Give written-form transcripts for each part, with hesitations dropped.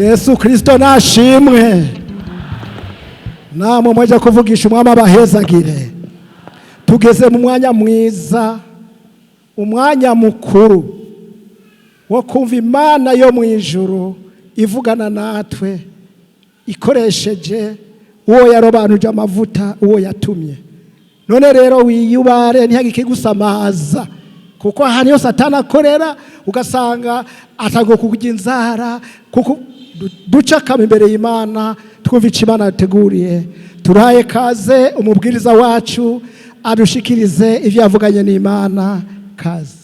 Yesu Kristo nashimwe. Namwe mwaje kuvugisha umwami abahezagire. Tugeze mu mwanya mwiza, umwanya mukuru wo kumva Imana yo mu ijuru ivugana natwe ikoresheje uwo yarobanuje amavuta, uwo yatumye. None rero wiyubare, ntihagire ikigusamaza, kuko ahantu yose atanakorera ugasanga atago kugira inzara, kuko duca akama imbere y'Imana, twumva icyo Imana yateguriye. Turaye kaze umubwiriza wacu adushikirize ibyo yavuganye n'Imana. Kaze.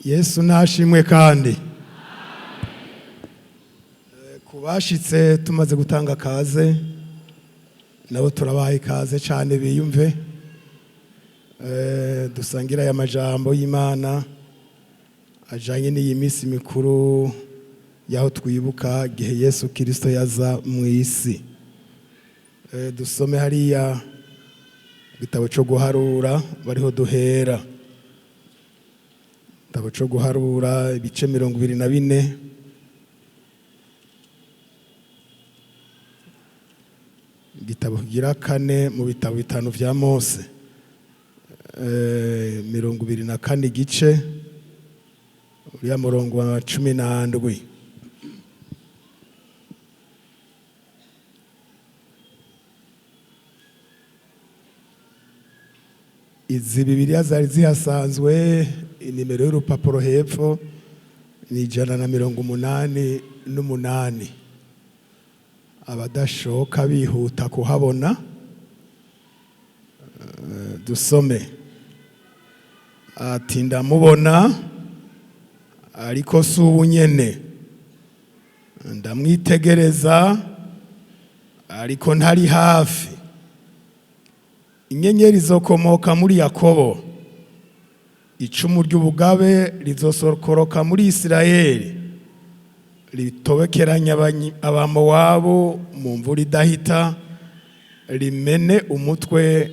Yesu nashimwe. Kandi ku bashitse tumaze gutanga kaze, nabo turabaha ikaze cyane, biyumve. Dusangire aya majambo y'Imana ajanye n'iyi minsi mikuru y'aho twibuka igihe Yesu Kirisito yaza mu isi. Dusome hariya igitabo cyo guharura, bariho duhera. Igitabo cyo guharura, ibice 24, igitabo kigira kane mu bitabo bitanu vya Mose. 24 igice, uriya murongo wa 17. Izi Bibiliya zari zihasanzwe, inimero y'urupapuro hepfo ni 188. Abadashoka bihuta kuhabona. Dusome. Ati: "Ndamubona, ariko si ubu nyene; ndamwitegereza, ariko ntari hafi. Inyenyeri izokomoka muri Yakobo, icumu ry'ubugabe rizosokoroka muri Isirayeli, ritobekeranya Abamowabu mu mvura idahita, rimene umutwe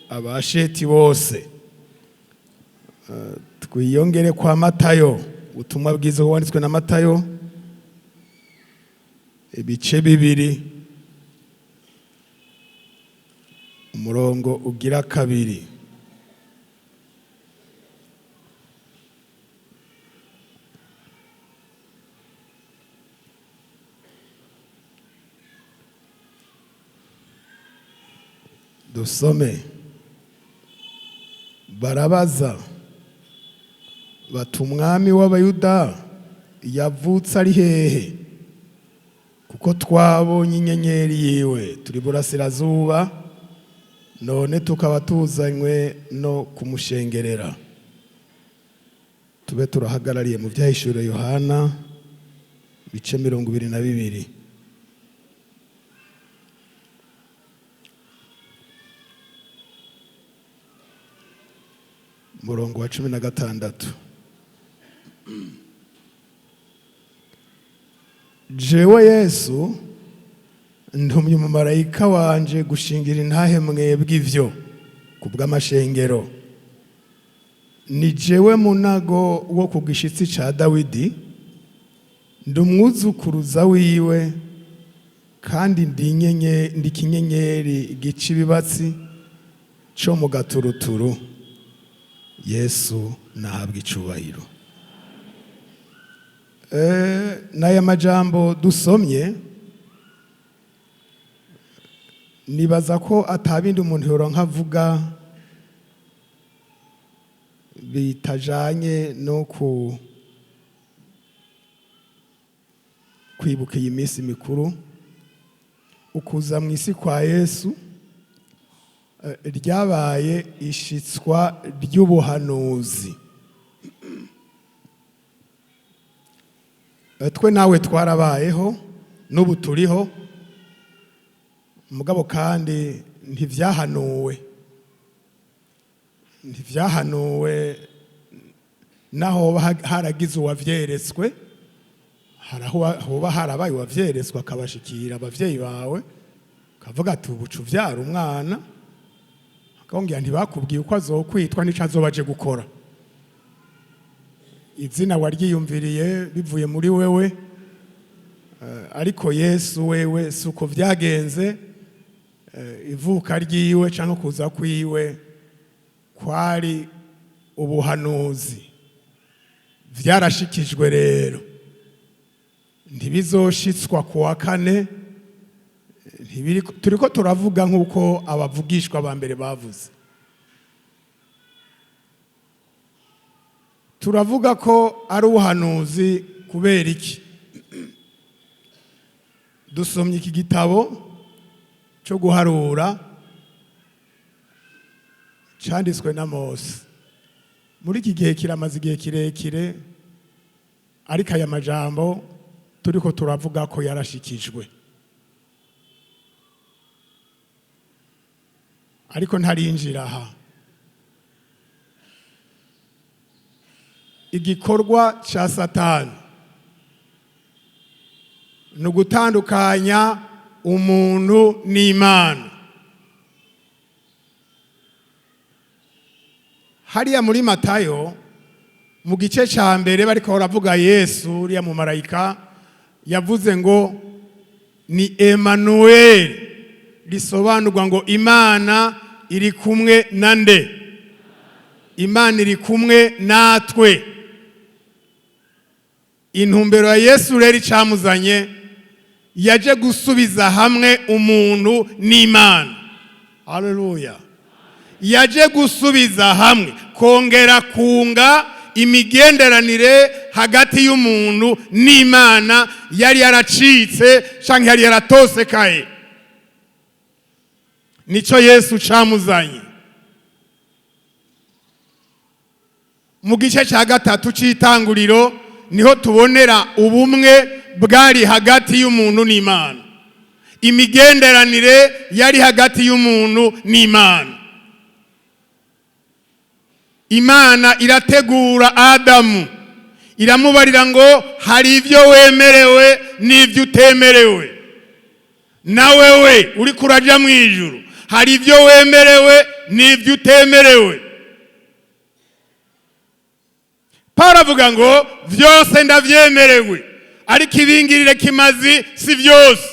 Abasheti bose." Twiyongere kwa Matayo, ubutumwa bwiza wanditswe na Matayo, ibice 2, umurongo ugira kabiri. Dusome. Barabaza bati: "Umwami w'Abayuda yavutse ari hehe? Kuko twabonye inyenyeri yiwe turi burasirazuba, none tukaba tuzanywe no kumushengerera." Tube turahagarariye mu Byahishuriwe Yohana, bice 22, murongo wa 16. "Jewe Yesu ntumye umumarayika wanje gushingira intahe mwebwe ivyo ku bw'amashengero. Ni jewe munago wo ku gishitsi ca Dawidi, ndi umwuzukuruza wiwe, kandi ndi ikinyenyeri gica ibibatsi co mu gaturuturu." Yesu nahabwa icubahiro. N'aya majambo dusomye, nibaza ko atabindi umuntu yoronka avuga bitajanye no ku kwibuka iyi minsi mikuru. Ukuza mu isi kwa Yesu ryabaye ishitswa ry'ubuhanuzi. Twe nawe twarabayeho, n'ubu turiho, mugabo kandi ntivyahanuwe. Ntivyahanuwe naho haragize uwavyeretswe, hari aho hoba harabaye uwavyeretswe akabashikira abavyeyi bawe, kavuga ati: "Ubuca uvyara umwana," akongera ntibakubwiye uko azokwitwa n'ico azoba aje gukora. Izina waryiyumviriye bivuye muri wewe. Ariko Yesu wewe si uko vyagenze. Ivuka ryiwe cyangwa kuza kwiwe kwari ubuhanuzi, vyarashikijwe. Rero ntibizoshitswa ku wa kane. Turiko turavuga nk'uko abavugishwa ba mbere bavuze. Turavuga ko ari ubuhanuzi kubera iki? Dusomye iki gitabo cyo guharura cyanditswe na Mose. Muri iki gihe kiramaze igihe kirekire, ariko aya majambo turiko turavuga ko yarashikijwe. Ariko ntarinjira aha, igikorwa cya Satani ni ugutandukanya umuntu n'Imana. Hariya muri Matayo mu gice cya mbere, bariko baravuga Yesu, uriya mu marayika yavuze ngo ni Emanuweli, risobanurwa ngo Imana iri kumwe na nde? Imana iri kumwe natwe. Intumbero ya Yesu rero icamuzanye, yaje gusubiza hamwe umuntu n'Imana. Haleluya! Yaje gusubiza hamwe, kongera kunga imigenderanire hagati y'umuntu n'Imana yari yaracitse canke yari yaratosekaye. Nico Yesu camuzanye. Mu gice cya gatatu cy'Itanguriro niho tubonera ubumwe bwari hagati y'umuntu n'Imana, imigenderanire yari hagati y'umuntu n'Imana. Imana irategura Adamu, iramubarira ngo hari ibyo wemerewe n'ibyo utemerewe. Na wewe uri kuraja mu ijuru, hari ibyo wemerewe n'ibyo utemerewe. Paul avuga ngo byose ndavyemerewe, ariko ibingirire kimazi si byose.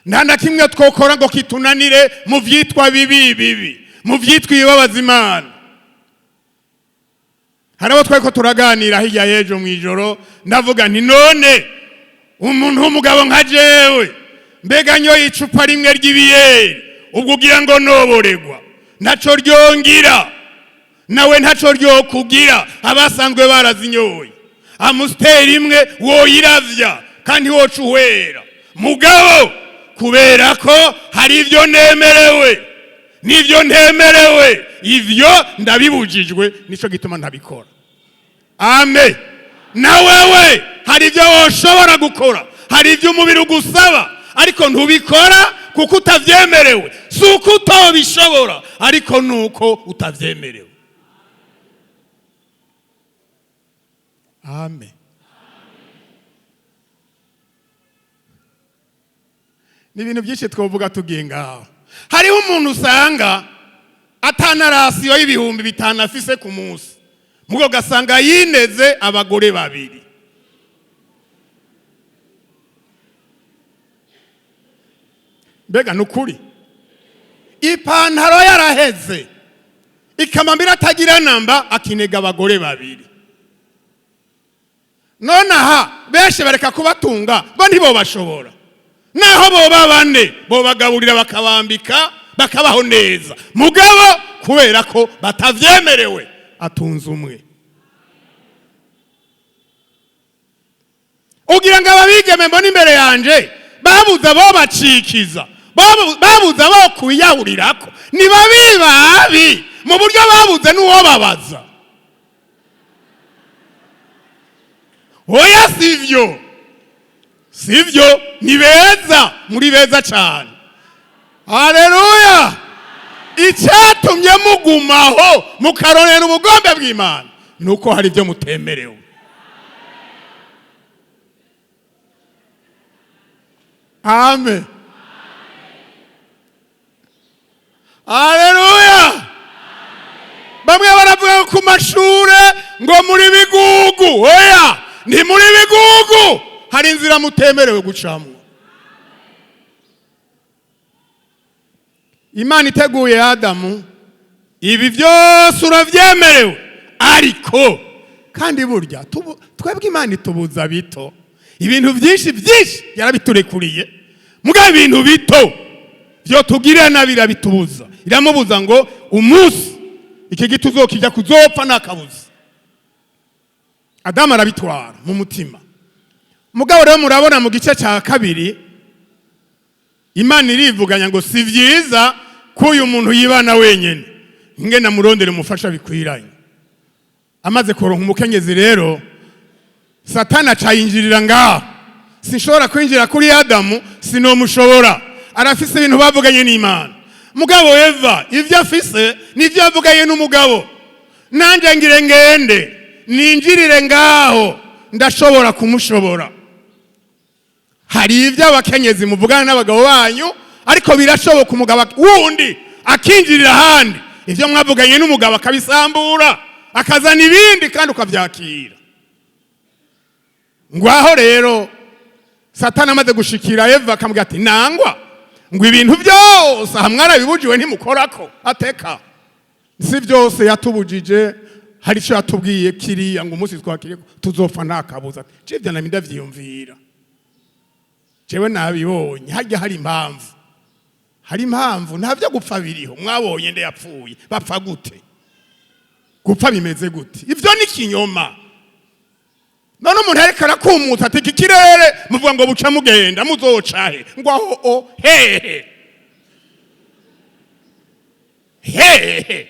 Nta na kimwe twokora ngo kitunanire mu vyitwa bibi bibi, mu vyitwa ibibabaza Imana. Hari abo twari ko turaganira hirya y'ejo mu ijoro, ndavuga nti: "None umuntu w'umugabo nka jewe, mbega nyoye icupa rimwe ry'ibiyeri, ubwo ugira ngo noboregwa?" Ntaco ryongira, nawe ntaco ryokugira. Abasanzwe barazinyoye Amstel imwe woyiravya kandi woca uhwera. Mugabo kubera ko hari ibyo nemerewe n'ibyo ntemerewe, ivyo ndabibujijwe, nico gituma ntabikora. Amen. Na wewe hari ibyo woshobora gukora, hari ibyo umubiri ugusaba, ariko ntubikora kuko utavyemerewe. Si uko utobishobora, ariko nuko utavyemerewe. Amen. Ni ibintu byinshi twovuga tugiye ngaho. Hariho umuntu usanga atana ration y'5,000 afise ku munsi, mugo gasanga yineze abagore babiri. Mbega nukuri ipantaro yaraheze, ikamambira atagira namba, akinega abagore babiri. Nonaha benshi bareka kubatunga, bo ntibobashobora. Naho boba bane, bobagaburira, bakabambika, bakabaho neza. Mugabo kubera ko batavyemerewe, atunze umwe. Ugira ngo ababigeme mbona imbere yanje babuze abo bacikiza, babuze abo kuyahurirako? Ni babi babi mu buryo babuze n'uwo babaza? Oya, sivyo, sivyo. Ni beza, muri beza cyane. Haleluya! Icyatumye mugumaho mukarorera ubugombe bw'Imana ni uko hari ibyo mutemerewe. Amen. Haleluya. Bamwe baravuga ku mashure ngo muri bigugu. Oya, ni muri bigugu, hari inzira mutemerewe gucamo. Imana iteguye Adamu, ibi byose urabyemerewe, ariko kandi burya twebwe Imana itubuza bito, ibintu byinshi byinshi yarabiturekuriye, mugabo ibintu bito byo tugirira nabi irabitubuza. Iramubuza ngo umunsi iki giti uzokijya kuzopfa nakabuza. Adamu arabitwara mu mutima. Mugabo rero murabona mu gice cya kabiri Imana irivuganya ngo si byiza ko uyu muntu yibana wenyine, nge namurondere umufasha bikwiranye. Amaze kuronka umukenyezi rero, Satani acayinjirira ngaho. Sinshobora kwinjira kuri Adamu, sinomushobora, arafise ibintu bavuganye n'Imana. Mugabo Eva ivyo afise nivyo yavuganye n'umugabo, nanje ngire ngende ninjirire ngaho, ndashobora kumushobora. Hari ibyo abakenyezi muvugana n'abagabo banyu, ariko birashoboka umugabo wundi akinjirira ahandi, ibyo mwavuganye n'umugabo akabisambura, akazana ibindi kandi ukabyakira. Ngwaho rero Satani amaze gushikira Eva akamubwira ati nangwa ngo ibintu byose aha mwarabibujiwe ntimukorako, ateka si byose yatubujije, hari icyo yatubwiye kiriya ngo umunsi twakiriye tuzopfa nta kabuza. Cibyo nami ndavyiyumvira, jewe nabibonye, hajya hari impamvu, hari impamvu, nta byo gupfa biriho. Mwabonye nde yapfuye, bapfa gute, gupfa bimeze gute? Ivyo ni kinyoma. None umuntu ariko arakumutsa ati iki kirere muvuga ngo buca mugenda muzocahe, ngo aho o hehe hehe.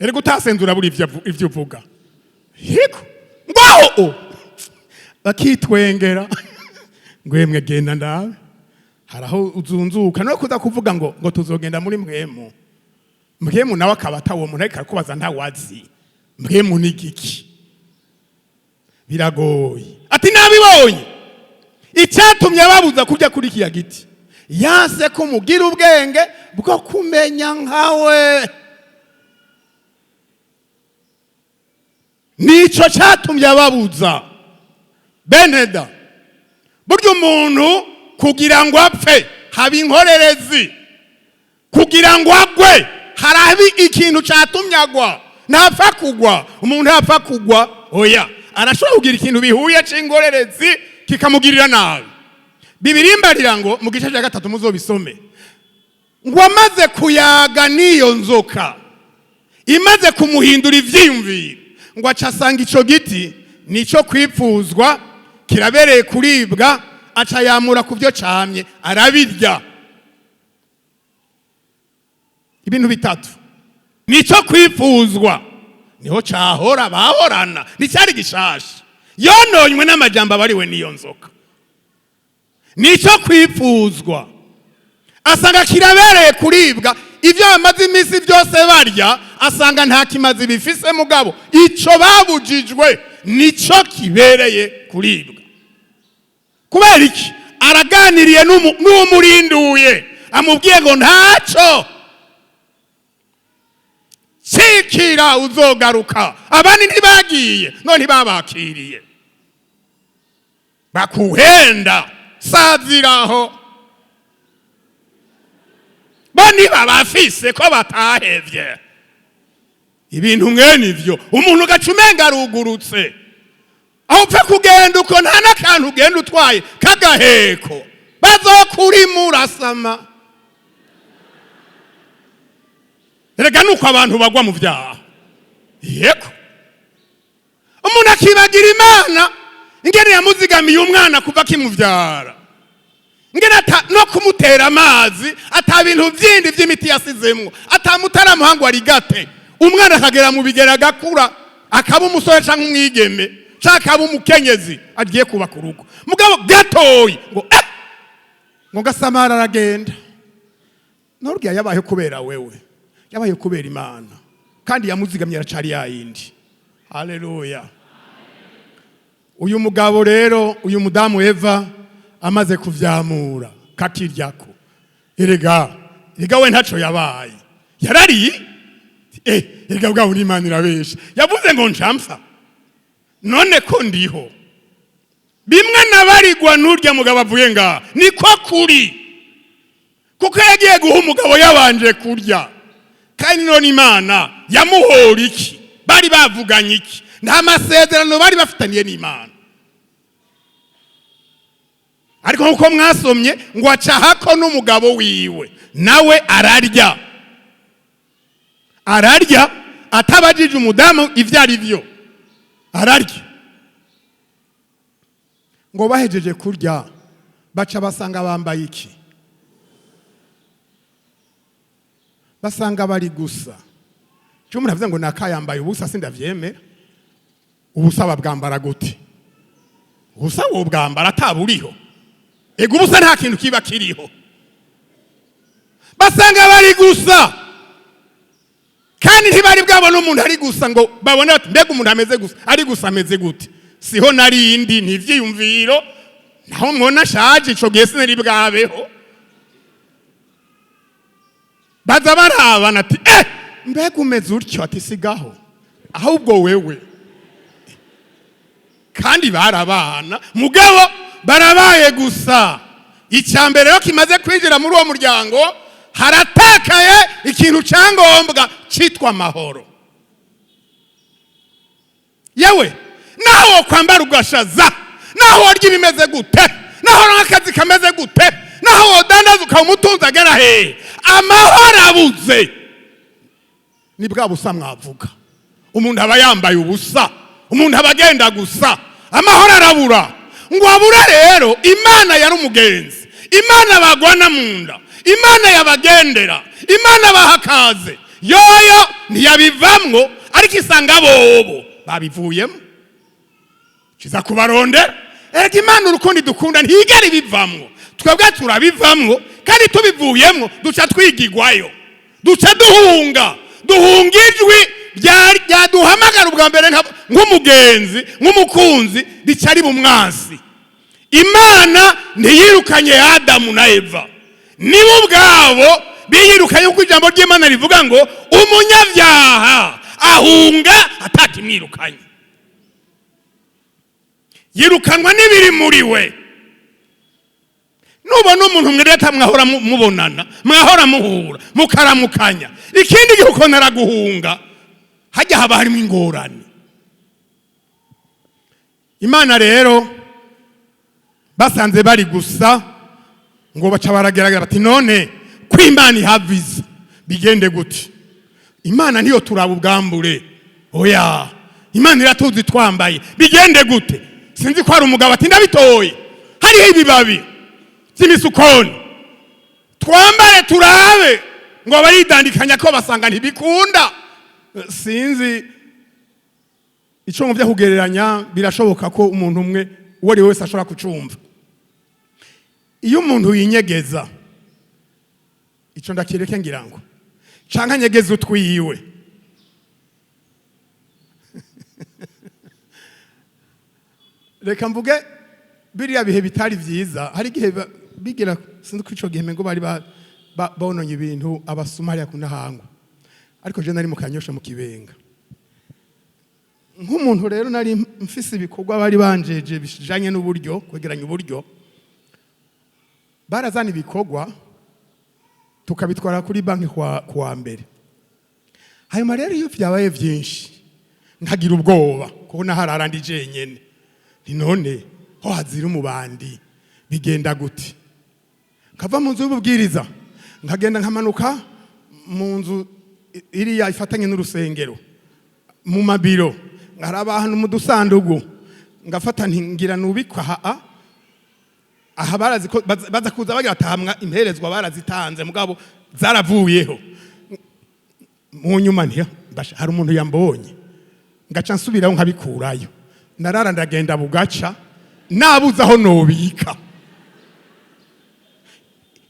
Erega utasenzura buri ivyo uvuga, yego ngo aho o bakitwengera ngo yemwe genda ndabe, hari aho uzunzuka no kuza kuvuga ngo tuzogenda muri mwemu. Mwemu nawe akaba atawo muntu ariko arakubaza ntawazi mwemu ni giki, biragoye. Ati nabibonye, icyatumye babuza kurya kuri kiya giti, yanse ko mugira ubwenge bwo kumenya nkawe, nico cyatumye ababuza. Beneda, burya umuntu kugira ngo apfe haba inkorerezi, kugira ngo agwe harabi ikintu cyatumye agwa. Ntapfa kugwa, umuntu ntapfa kugwa, oya, arashobora kugira ikintu bihuye c'ingorerezi kikamugirira nabi. Bibirimbarira ngo mu gice cya 3 muzobisome, ngo amaze kuyaga n'iyo nzoka imaze kumuhindura ivyiyumviro, ngo aca asanga ico giti nico kwipfuzwa, kirabereye kuribwa, aca yamura ku byo camye arabirya. Ibintu bitatu nico kwipfuzwa, niho cahora bahorana, nicyari gishasha, yononywe n'amajambo abariwe n'iyo nzoka. Nico kwipfuzwa, asanga kirabereye kuribwa, ivyo bamaze iminsi byose barya asanga nta kimazi bifise, mugabo ico babujijwe nico kibereye kuribwa. Kubera iki? Araganiriye n'umurinduye, amubwiye ngo ntaco cikira uzogaruka. Abandi ntibagiye, none ntibabakiriye, bakuhenda saziraho bo ntibabafise ko batahevye ibintu mwene ivyo. Umuntu ugaca umenga arugurutse, aho upfa kugenda uko nta n'akantu ugenda utwaye k'agaheko, bazokurimurasama. Erega nuko abantu bagwa mu vyaha. Yego, umuntu akibagira Imana ingene yamuzigamiye umwana kuva akimuvyara, ingene no kumutera amazi, ata bintu vyindi vy'imiti yasizemwo, ata mutaramuhango arigate, umwana akagera mu bigera agakura, akaba umusore canke umwigeme canke akaba umukenyezi agiye kubaka urugo, mugabo gatoyi ngo Ngo gasamara aragenda. Nturya yabaye kubera wewe, yabaye kubera Imana, kandi yamuzigamye aracari yayindi. Haleluya! Uyu mugabo rero, uyu mudamu Eva amaze kuvyamura kakiryako, erega erega we ntaco yabaye, yarariye. Erega bwabo n'Imana irabesha, yavuze ngo ncamfa none ko ndiho. Bimwe nabarigwa n'urya mugabo avuye ngaha niko kuri, kuko yagiye guha umugabo yabanje kurya. Kandi none Imana yamuhora iki? Bari bavuganye iki? Nta masezerano bari bafitaniye n'Imana. Ariko nkuko mwasomye ngo acahako n'umugabo wiwe, nawe ararya, ararya atabajije umudamu ibyo ari byo, ararya. Ngo bahejeje kurya baca basanga bambaye iki? Basanga bari gusa. Cyo umuntu avuze ngo nakayambaye ubusa, sindavyemera. Ubusa babwambara gute? Ubusa wobwambara ataburiho? Ego, ubusa nta kintu kiba kiriho. Basanga bari gusa, kandi ntibari bwabona umuntu ari gusa ngo babone bati: "Mbega umuntu ameze gusa, ari gusa ameze gute?" Siho narindi ntivyiyumviro, naho mwona ashaje, ico gihe sinari bwabeho. Baza barabana ati: "Eh, mbega umeze utyo?" Ati: "Sigaho ahubwo wewe." Kandi barabana, mugabo barabaye gusa. Icya mbere rero kimaze kwinjira muri uwo muryango, haratakaye ikintu cyangombwa cyitwa amahoro. Yewe, naho kwambara ugashaza, naho warya ibimeze gute, naho n'akazi kameze gute, naho wodandaza ukaba umutunzi agera hehe, amahoro abuze ni bwa busa mwavuga. Umuntu aba yambaye ubusa, umuntu aba agenda gusa, amahoro arabura. Ngo abura rero, Imana yari umugenzi, Imana bagwana mu nda, Imana yabagendera, Imana bahakaze, yoyo ntiyabivamwo, ariko isanga bobo babivuyemo, kiza kubarondera. Erega Imana urukundo idukunda ntigera ibivamwo, twebwe turabivamwo. Kandi tubivuyemwo duca twigigwayo, duca duhunga, duhunga ijwi ryaduhamagara ubwa mbere nk'umugenzi, nk'umukunzi, rica riba umwansi. Imana ntiyirukanye Adamu na Eva, nibo ubwabo biyirukanye, kuko ijambo ry'Imana rivuga ngo umunyabyaha ahunga atakimwirukanye, yirukanwa n'ibiri muri we. Nubona umuntu mwireta, mwahora mubonana, mwahora muhura, mukaramukanya, ikindi gihe uko naraguhunga, hajya haba harimo ingorane. Imana rero basanze bari gusa, ngo baca baragerageza bati: "None ko Imana ihaviza bigende gute?" Imana niyo turaba ubwambure? Oya, Imana iratuzi twambaye. Bigende gute? Sinzi ko hari umugabo ati: "Ndabitoye, hariho ibibabi by'imisukoni, twambare turabe." Ngo baridandikanya ko basanga ntibikunda. Sinzi icyo mu byo kugereranya, birashoboka ko umuntu umwe uwo ari we wese ashobora kucumva. Iyo umuntu yinyegeza, icyo ndakireke, ngira ngo canke anyegeze utwiwe, reka mvuge biriya bihe bitari byiza. Hari igihe bigira, sinzi ko ico gihe ngo bari bononye ibintu abasuma hariya ku Ntahangwa, ariko je nari mu Kanyosha, mu Kibenga. Nk'umuntu rero nari mfise ibikorwa bari banjeje bijanye n'uburyo, kwegeranya uburyo. Barazana ibikorwa tukabitwara kuri banki kuwa mbere. Hanyuma rero iyo vyabaye vyinshi nkagira ubwoba, kuko naharara ndi jenyene, nti: "None ho hazira umubandi bigenda gute?" Nkava mu nzu y'ububwiriza, nkagenda nkamanuka mu nzu iriya ifatanye n'urusengero, mu mabiro, nkaraba ahantu mu dusandugu, ngafata nti: "Ngira nubikwa aha." Aha barazi ko baza kuza bagira batahamwa imperezwa barazitanze, mugabo zaravuyeho mu nyuma. Nti: "Basha, hari umuntu yambonye." Ngaca nsubirayo nkabikurayo. Narara ndagenda, bugaca nabuze aho nobika.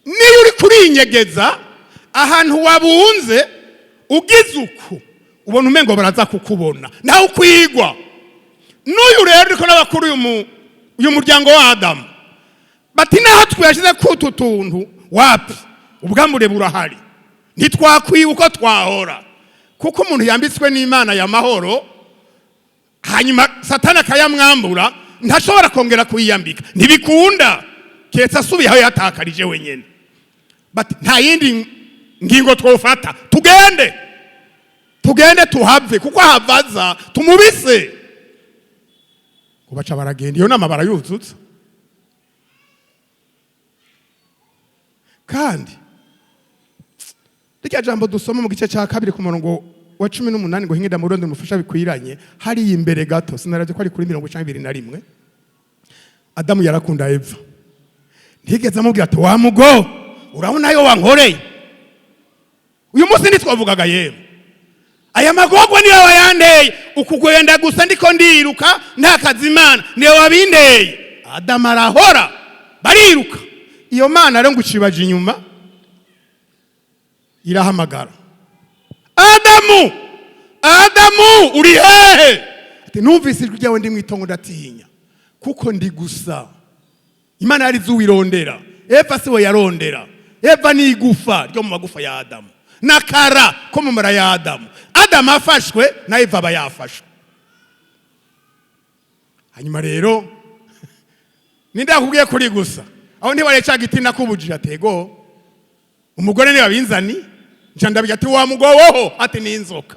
Niyo uri kurinyegeza ahantu wabunze, ugize uku ubona umengo baraza kukubona, nawe ukwigwa. N'uyu rero uriko n'abakuru uyu muryango wa Adamu bati: "Naho twiyashize kutu tuntu, wapi, ubwambure burahari, ntitwakwiba uko twahora." Kuko umuntu yambitswe n'Imana ya mahoro, hanyuma Satani akayamwambura, ntashobora kongera kuyiyambika, ntibikunda, keretse asubiye aho yatakarije wenyine. Bati: "Nta yindi ngingo twofata, tugende, tugende tuhave, kuko ahavaza tumubise." Ngo baca baragenda, iyo nama barayuzutsa. Kandi rya jambo dusoma mu gice cya kabiri ku murongo wa 18 ngo: "Hinge murundi mufasha bikwiranye." Hariya imbere gato, sinaraje ko ari kuri 21, Adamu yarakunda Eva, ntigeze amubwira ati: "Wa mugo, urabona ayo wankoreye uyu munsi?" Ntitwavugaga yemwe, aya magorwa niyo wayanteye, ukugwenda gusa ndiko ndiruka nta kazi, Imana niyo wabinteye. Adamu arahora, bariruka. Iyo Mana rero ngo ucibaje inyuma, irahamagara: "Adamu, Adamu, uri hehe?" Ati: "Numvise ijwi ryawe ndi mu itongo, ndatinya kuko ndi gusa." Imana yari uwirondera, Eva si we yarondera. Eva ni igufa ryo mu magufa ya Adamu n'akara ko mu mara ya Adamu. Adamu afashwe na Eva aba yafashwe. Hanyuma rero ninde yakubwiye kuri gusa aho ntiware cya giti nakubujije? Atego, umugore niba binzani nca ndabya. Ati: "Wa mugowoho." Ati: "Ni inzoka."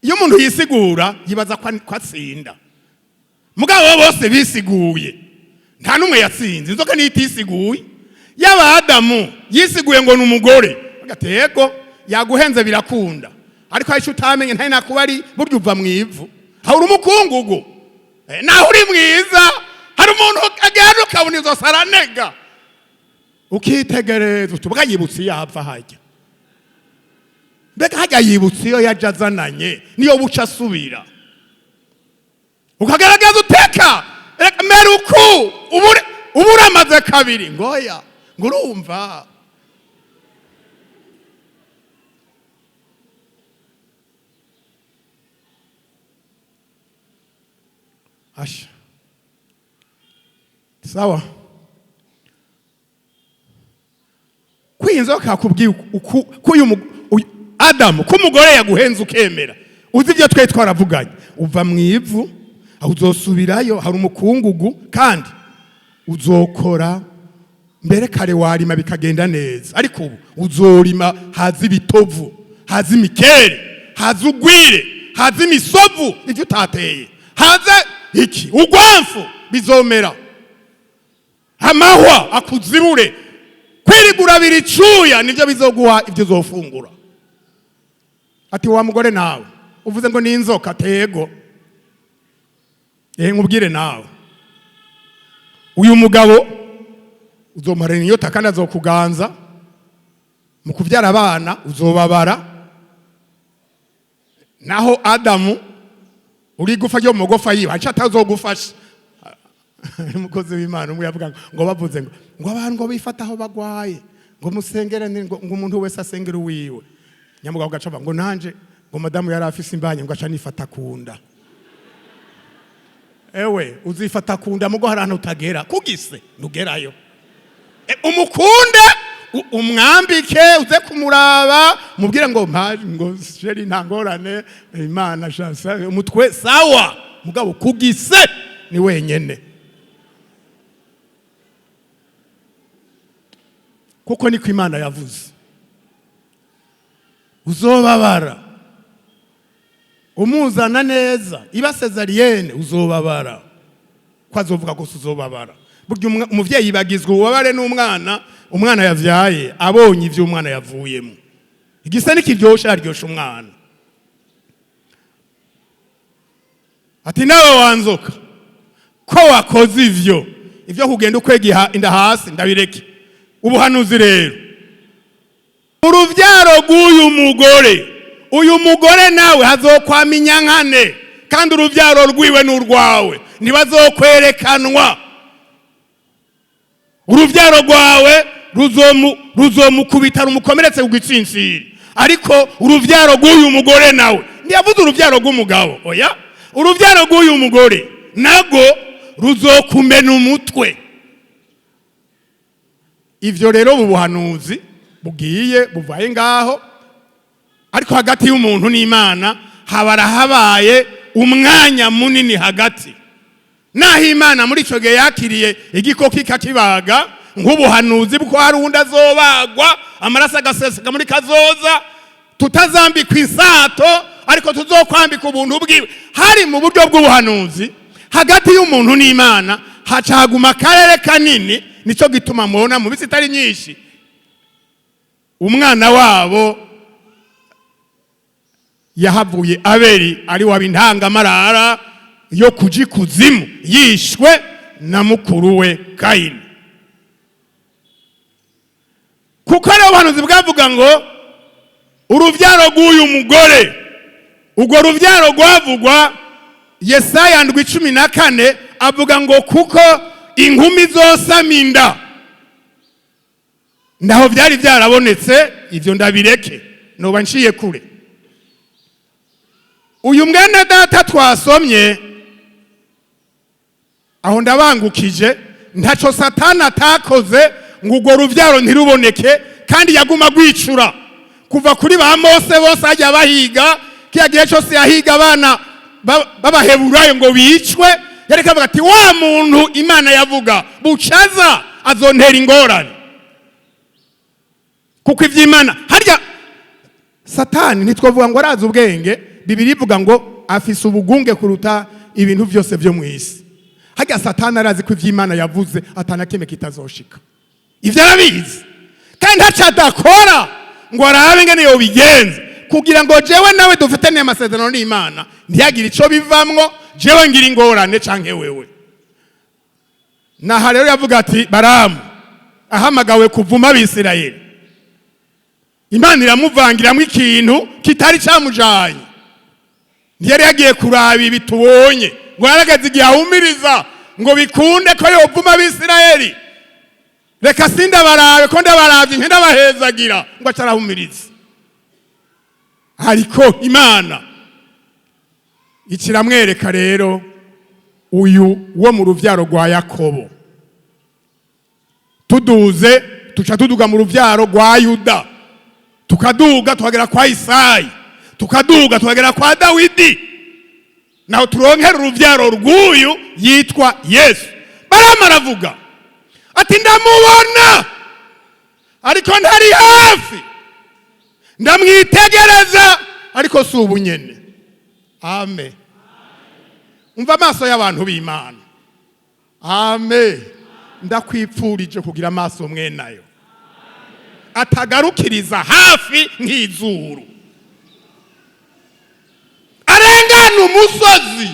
Iyo umuntu yisigura yibaza ko atsinda, mugabo bose bisiguye, nta n'umwe yatsinze. Inzoka niyo itisiguye. Yaba Adamu yisiguye ngo ni umugore, agatego yaguhenze birakunda, ariko hari icyo utamenye, ntari nakuba ari burya uva mu ivu, hari umukungugu. Naho uri mwiza, hari umuntu agenda ukabona izo saranega, ukitegereza uti: "Ubwo yibutse iyo ava hajya, mbega hajya yibutse iyo yaje azananye, niyo buca asubira." Ukagaragaza uteka reka mera uku ubu uramaze kabiri, ngoya ngo urumva. Asha, sawa, kwinzoka yakubwiye ko uyu Adamu, ko umugore yaguhenze ukemera, uzi ibyo twari twaravuganye: uva mu ivu, aho uzosubirayo, hari umukungugu, kandi uzokora. Mbere kare warima bikagenda neza, ariko ubu uzorima haza ibitovu, haza imikere, haza ugwire, haza imisovu, ibyo utateye, haza iki ugwamfu bizomera, amahwa akuzibure. Kwirigura biricuya nibyo bizoguha ibyo uzofungura. Ati: "Wa mugore nawe uvuze ngo ni inzoka?" Tego, eh, nkubwire nawe, uyu mugabo uzomarana inyota kandi azokuganza, mu kubyara abana uzobabara. Naho Adamu uri gufa ryo mu magufa yiwe, aca atazogufasha. Umukozi w'Imana umwe yavuga ngo bavuze ngo abantu ngo bifata aho bagwaye, ngo musengere, ngo umuntu wese asengere uwiwe. Nyamugabo gaca avuga ngo: "Nanje," ngo, "madamu yari afise imbanye," ngo, "aca nifata kunda." Ewe, uzifata kunda, mugo hari ahantu utagera kugise ntugerayo. Umukunde, umwambike, uze kumuraba, mubwire ngo mpaje, ngo: "Chéri, nta ngorane, Imana shansa umutwe." Sawa, mugabo kugise ni wenyene, kuko niko Imana yavuze: uzobabara umuzana neza, iba césarienne uzobabara, ko azovuga gusa uzobabara. Burya umuvyeyi yibagizwa ububabare n'umwana, umwana yavyaye, abonye ivyo umwana yavuyemo, igisa n'ikiryoshe aryosha umwana. Ati: "Nawe wanzoka, ko wakoze ivyo kugenda ukwega inda hasi, ndabireke." Ubuhanuzi rero: uruvyaro rw'uyu mugore, uyu mugore nawe hazokwama inyankane, kandi uruvyaro rwiwe n'urwawe ntibazokwerekanwa. Urubyaro rwawe ruzomukubita rumukomeretse ku gitsinsiri, ariko urubyaro rw'uyu mugore nawe, ntiyavuze urubyaro rw'umugabo, oya, urubyaro rw'uyu mugore nabwo ruzokumena umutwe. Ivyo rero mu buhanuzi bugiye buvaye ngaho, ariko hagati y'umuntu n'Imana habara habaye umwanya munini hagati. Naho Imana muri icyo gihe yakiriye igikoko ikakibaga nk'ubuhanuzi bwo hari uwundi azobagwa, amaraso agaseseka muri kazoza, tutazambikwa insato ariko tuzokwambika ubuntu bwiwe, hari mu buryo bw'ubuhanuzi. Hagati y'umuntu n'Imana hacaguma akarere kanini. Nicyo gituma mubona mu minsi itari myinshi umwana wabo yahavuye Abeli ari waba intangamarara yo kuja ikuzimu, yishwe na mukuru we Kayini. Kuko rero ubuhanuzi bwavuga ngo urubyaro rw'uyu mugore, urwo rubyaro rwavugwa Yesaya 7:14, avuga ngo kuko inkumi zosama inda. Ndaho byari byarabonetse, ibyo ndabireke, noba nciye kure. Uyu mwene data twasomye aho, ndabangukije, ntacyo Satani atakoze ngo urwo rubyaro ntiruboneke, kandi yaguma rwicura kuva kuri ba Mose bose ajya bahiga. Kiya gihe cyose yahiga abana b'Abaheburayo ngo bicwe, yareka avuga ati: "Wa muntu Imana yavuga bucaza azontera ingorane." Kuko iby'Imana harya Satani ntitwavuga ngo arazi ubwenge. Bibiri ivuga ngo afise ubugunge kuruta ibintu byose byo mu isi. Harya Satani arazi ko iby'Imana yavuze atana kimwe kitazoshika. Ibyo arabizi, kandi ntaco adakora ngo arabe ingene yobigenza kugira ngo jewe nawe dufitaniye amasezerano n'Imana ntiyagire ico bivamwo, jewe ngira ingorane canke wewe. Naha rero yavuga ati Baramu ahamagawe kuvuma Abisirayeli, Imana iramuvangiramwo ikintu kitari camujanye. Ntiyari yagiye kuraba ibi tubonye ngo yarageze igihe ahumiriza ngo bikunde ko yovuma Abisirayeli. Reka sindabarabe, ko ndabarabye ntindabahezagira, ngo acarahumiriza. Ariko Imana ikiramwereka rero uyu wo mu ruvyaro rwa Yakobo. Tuduze, tuca tuduga mu ruvyaro rwa Yuda, tukaduga tukagera kwa Isayi, tukaduga tukagera kwa Dawidi, naho turonkera uruvyaro rw'uyu yitwa Yesu. Baramu aravuga ati: "Ndamubona ariko ntari hafi, ndamwitegereza ariko si ubu nyene." Amen. Umva amaso y'abantu b'Imana. Amen. Ndakwipfurije kugira amaso mwenayo atagarukiriza hafi nk'izuru, arengana umusozi,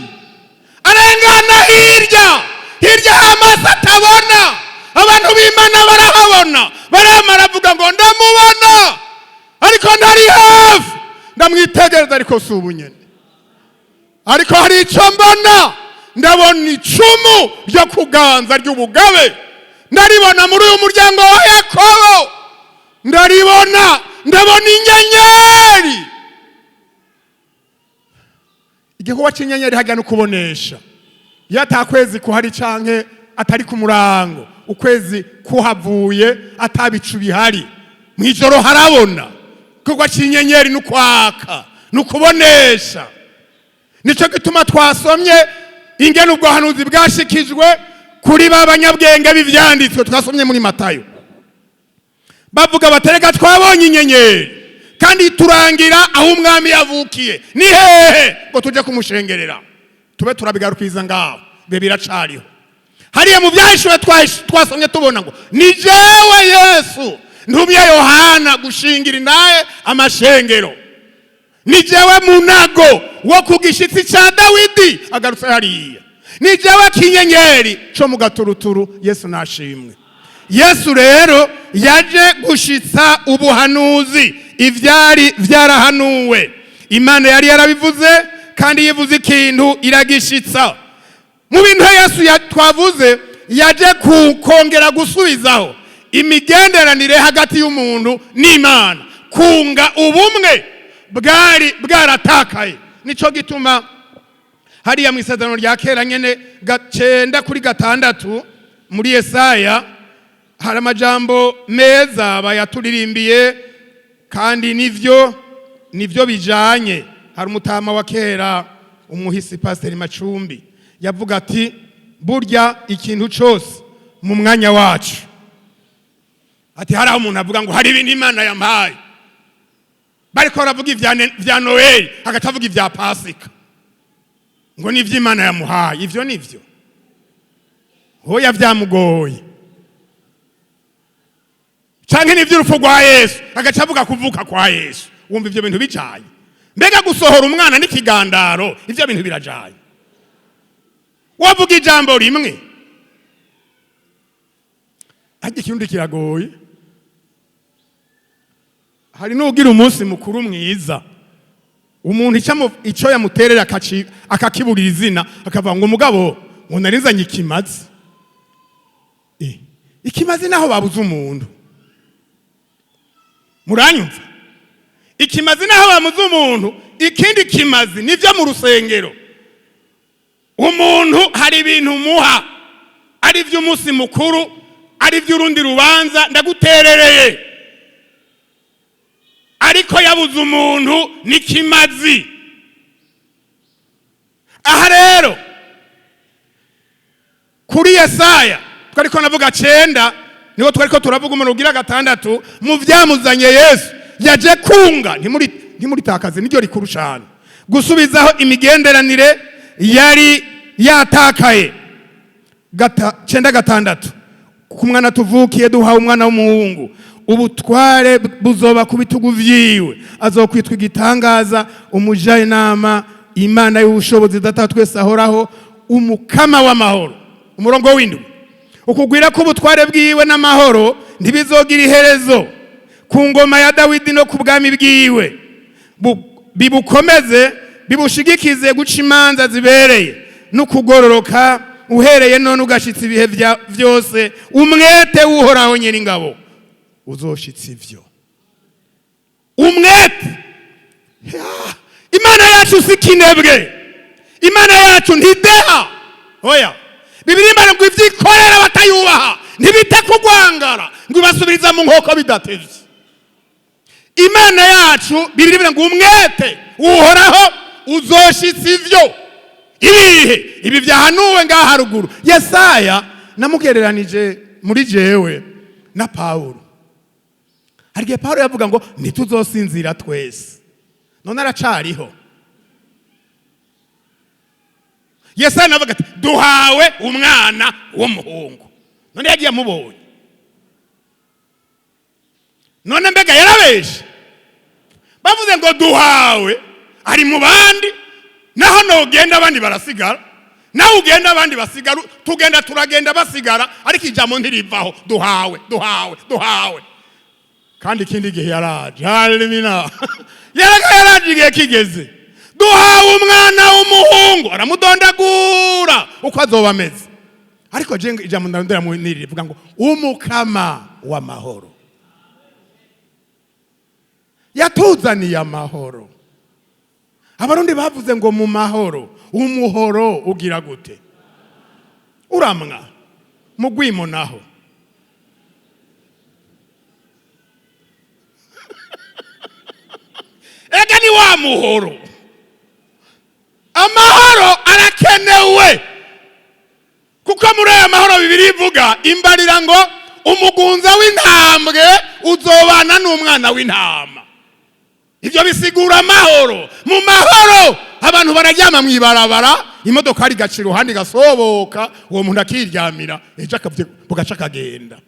arengana hirya hirya aho amaso atabona. Abantu b'Imana barahabona. Barama aravuga ngo: "Ndamubona ariko ntari hafi, ndamwitegereza ariko si ubu nyene. Ariko hari icyo mbona, ndabona icumu ryo kuganza ry'ubugabe, ndaribona muri uyu muryango wa Yakobo, ndaribona, ndabona inyenyeri." Igikorwa cy'inyenyeri hajya no kubonesha. Iyo atakwezi kuhari canke atari ku murango, ukwezi kuhavuye, atabicu bihari, mw'ijoro harabona. Igikorwa cy'inyenyeri ni ukwaka, ni ukubonesha. Nicyo gituma twasomye ingene ubwo hanuzi bwashikijwe kuri ba banyabwenge b'ivyanditswe twasomye muri Matayo. Bavuga batereka: "Twabonye inyenyeri kandi turangira aho umwami yavukiye, ni hehe ngo tuje kumushengerera?" Tube turabigarukiriza ngaho, bibe biracariho hariya mu Byahishuwe twasomye tubona ngo: "Ni jewe Yesu ntumye Yohana gushingira intahe amashengero, ni jewe munago wo ku gishitsi cya Dawidi." Agarutse hariya, ni jewe kinyenyeri cyo mu gaturuturu. Yesu nashimwe. Yesu rero yaje gushitsa ubuhanuzi, ivyari vyarahanuwe. Imana yari yarabivuze, kandi yivuze ikintu iragishitsa. Mu bintu Yesu twavuze Yaje kongera gusubizaho imigenderanire hagati y'umuntu n'Imana, kunga ubumwe bwari bwaratakaye. Nico gituma hariya mu Isezerano rya Kera nyene, 9:6 muri Yesaya, hari amajambo meza bayaturirimbiye, kandi nivyo bijanye. Hari umutama wa kera, umuhisi Pasiteri Macumbi, yavuga ati: "Burya ikintu cose mu mwanya wacu." Ati hari aho umuntu avuga ngo hari ibintu Imana yampaye, bariko baravuga ivya Noel, agaca avuga ivya Pasika, ngo nivyo Imana yamuhaye. Ivyo nivyo hoya vyamugoye, canke n'ivy'urupfu rwa Yesu, agaca avuga kuvuka kwa Yesu. Wumva ivyo bintu bijanye? Mbega gusohora umwana n'ikigandaro, ivyo bintu birajanye? Wavuga ijambo rimwe, ariko ikirundi kiragoye. Hari n'ugira umunsi mukuru mwiza, umuntu ico yamuterera akakiburira izina, akavuga ngo umugabo ngo narizanye ikimazi. Ikimazi naho babuze umuntu, muranyumva? Ikimazi naho bamuze umuntu, ikindi kimazi nivyo mu rusengero. Umuntu hari ibintu muha ari iby'umunsi mukuru, ari iby'urundi rubanza, ndaguterereye, ariko yabuze umuntu n'ikimazi. Aha rero kuri Yesaya twariko navuga 9, niho twariko turavuga umuntu ugira gatandatu mu vyamuzanye. Yesu yaje kunga, ntimuritakaze, niryo rikuru cyane, gusubizaho imigenderanire yari yatakaye. 9:6: ku mwana tuvukiye, duhawe umwana w'umuhungu, ubutware buzoba ku bitugu vyiwe, azokwitwa Igitangaza, Umujyanama, Imana y'Ubushobozi, Data twese ahoraho, Umukama w'Amahoro. Umurongo w'indwi: ukugwira k'ubutware bwiwe n'amahoro ntibizogira iherezo, ku ngoma ya Dawidi no ku bwami bwiwe, bibukomeze, bibushigikize guca imanza zibereye no kugororoka, uhereye none ugashitsa ibihe vyose. Umwete w'Uhoraho Nyiringabo uzoshitsa ivyo. Umwete. Ya, Imana yacu si kinebwe, Imana yacu ntideha. Oya, Bibiri Imana ngo ivyikorera batayubaha ntibite kugwangara, ngo ibasubiriza mu nkoko bidatevye. Imana yacu, Bibiri ivuga ngo umwete Uhoraho uzoshitsa ivyo. Ibihe ibi byahanuwe ngaha haruguru? Yesaya namugereranije muri jewe na Pawulo. Hari igihe Pawulo yavuga ngo ntituzosinzira twese, none aracariho. Yesaya navuga ati duhawe umwana w'umuhungu, none yagiye amubonye. None mbega yarabeshe? Bavuze ngo duhawe, ari mu bandi, naho nogenda abandi barasigara, nawe ugenda abandi basigara, tugenda turagenda basigara, ariko ijambo ntirivaho: duhawe, duhawe, duhawe. Kandi ikindi gihe yaraje, halimina, yaraga yaraje igihe kigeze. Duhawe umwana w'umuhungu, aramudondagura uko azoba ameze, ariko je ijambo ndarondera mu niri rivuga ngo Umukama w'Amahoro. Yatuzaniye amahoro. Abarundi bavuze ngo mu mahoro umuhoro ugira gute? Uramwa mu gwimo naho. Ega ni wa muhoro. Amahoro arakenewe, kuko muri aya mahoro Bibiri ivuga imbarira ngo umugunza w'intambwe uzobana n'umwana w'intama. Ibyo bisigura amahoro. Mu mahoro abantu bararyama mu ibarabara, imodoka igaca iruhande igasoboka, uwo muntu akiryamira, ejo bugaca akagenda.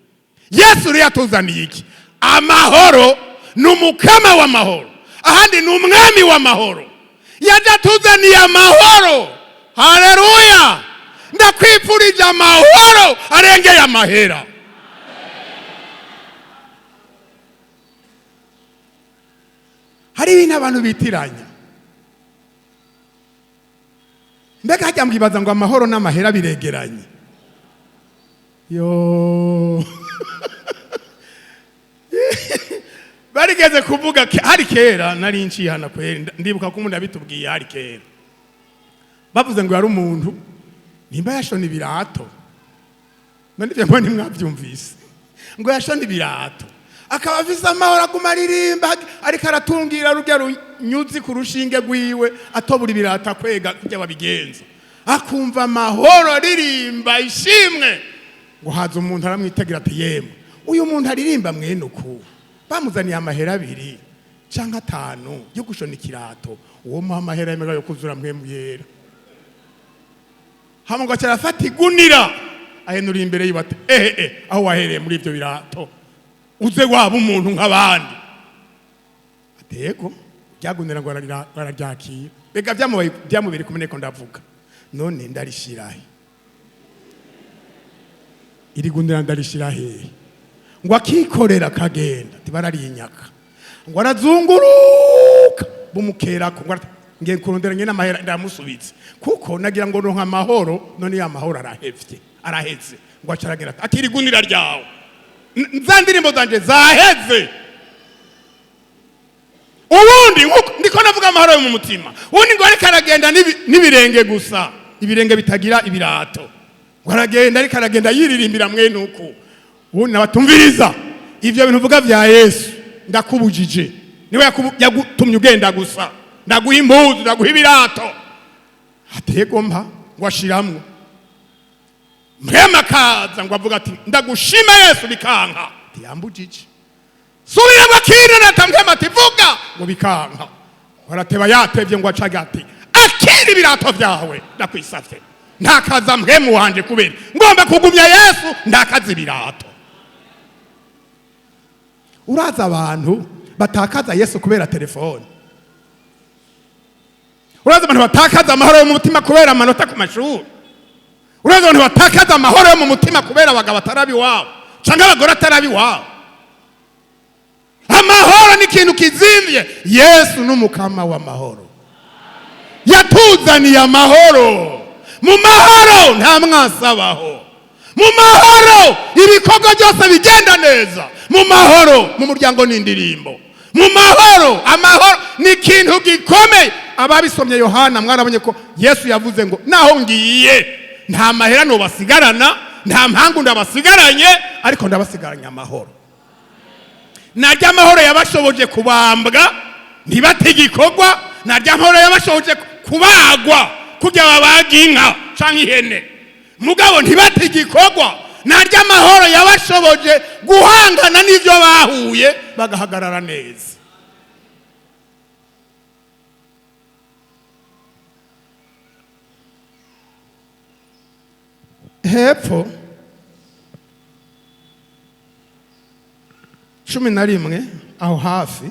Yesu rero yatuzaniye iki? Amahoro. Ni Umukama w'Amahoro, ahandi ni Umwami w'Amahoro. Yaje atuzaniye amahoro. Haleluya! Ndakwifurije amahoro arengeye amahera. Hari ibintu abantu bitiranya. Mbega hajya mwibaza ngo amahoro n'amahera biregeranye? Yo, barigeze kuvuga hari kera nari ncihana kweri, ndibuka ko umuntu yabitubwiye hari kera, bavuze ngo yari umuntu nimba yashona ibirato. None ivyo mbona ntimwavyumvise, ngo yashona ibirato akaba afise amahoro, aguma aririmba ariko aratungira rurya runyuzi ku rushinge rwiwe, atobura ibirato, akwega kurya babigenza, akumva amahoro, aririmba ishimwe. Ngo haza umuntu aramwitegera ati: "Yemwe, uyu muntu aririmba mwene uku, bamuzaniye amahera 2 canke 5 yo gushona ikirato, uwo muha amahera yemerwa yo kuzura Mpwemu Yera?" Hama ngo aca igunira ahenura imbere yiwe ati: "Ehe, aho wahereye muri ivyo birato, uze waba umuntu nk'abandi." Atego ryagunira ngo araryakira. Reka byamubaye, byamubere kumeneko. Ndavuga: none ndarishirahe iri gunira? Ndarishira hehe? Ngo akikorera akagenda, tibararinyaka. Ngo arazunguruka, bumukerako ngo ngiye kurondera nyene amahera ndamusubitse, kuko nagira ngo ronka amahoro, none ya mahoro arahevye, araheze. Ngo aca aragira ati: "Akira igunira ryawe, za ndirimbo zanje zaheze." Ubundi nkuko ndiko navuga amahoro yo mu mutima, ubundi ngo ariko aragenda n'ibirenge gusa, ibirenge bitagira ibirato, ngo aragenda, ariko aragenda yiririmbira mwene uku. Ubundi nabatumviriza: "Ivyo bintu uvuga vya Yesu ndakubujije, niwe yagutumye ugenda gusa. Ndaguha impuzu, ndaguha ibirato." Atego mpa. Ngo ashiramwo Mpwemu, akaza ngo avuga ati: "Ndagushima Yesu." Bikanka. Ntiyambujije, subiramo akinanata. Mpwemu ati: "Vuga." Ngo bikanka, arateba, yatevye ngo acaga ati: "Akira ibirato vyawe, ndakwisavye, ntakaza Mpwemu wanje kubera ngomba kugumya Yesu, ndakaza ibirato." Uraza abantu batakaza Yesu kubera telefone? Uraza abantu batakaza amahoro yo mu mutima kubera amanota ku mashuri? Uraza abantu batakaza amahoro yo mu mutima kubera abagabo atarabi iwabo canke abagore atarabi iwabo? Amahoro ni ikintu kizimvye. Yesu n'umukama w'amahoro, yatuzaniye amahoro. Mu mahoro nta mwasabaho, mu mahoro ibikorwa byose bigenda neza, mu mahoro mu muryango n'indirimbo, mu mahoro. Amahoro ni ikintu gikomeye. Ababisomye Yohana mwarabonye ko Yesu yavuze ngo: "Naho ngiye, nta mahera nobasigarana, nta mpangu ndabasigaranye, ariko ndabasigaranye amahoro." Naryo amahoro yabashoboje kubambwa ntibate igikorwa, naryo amahoro yabashoboje kubagwa kugira babaga inka canke ihene, mugabo ntibate igikorwa. Naryo amahoro yabashoboje guhangana n'ivyo bahuye, bagahagarara neza. Hepfo 11 aho hafi,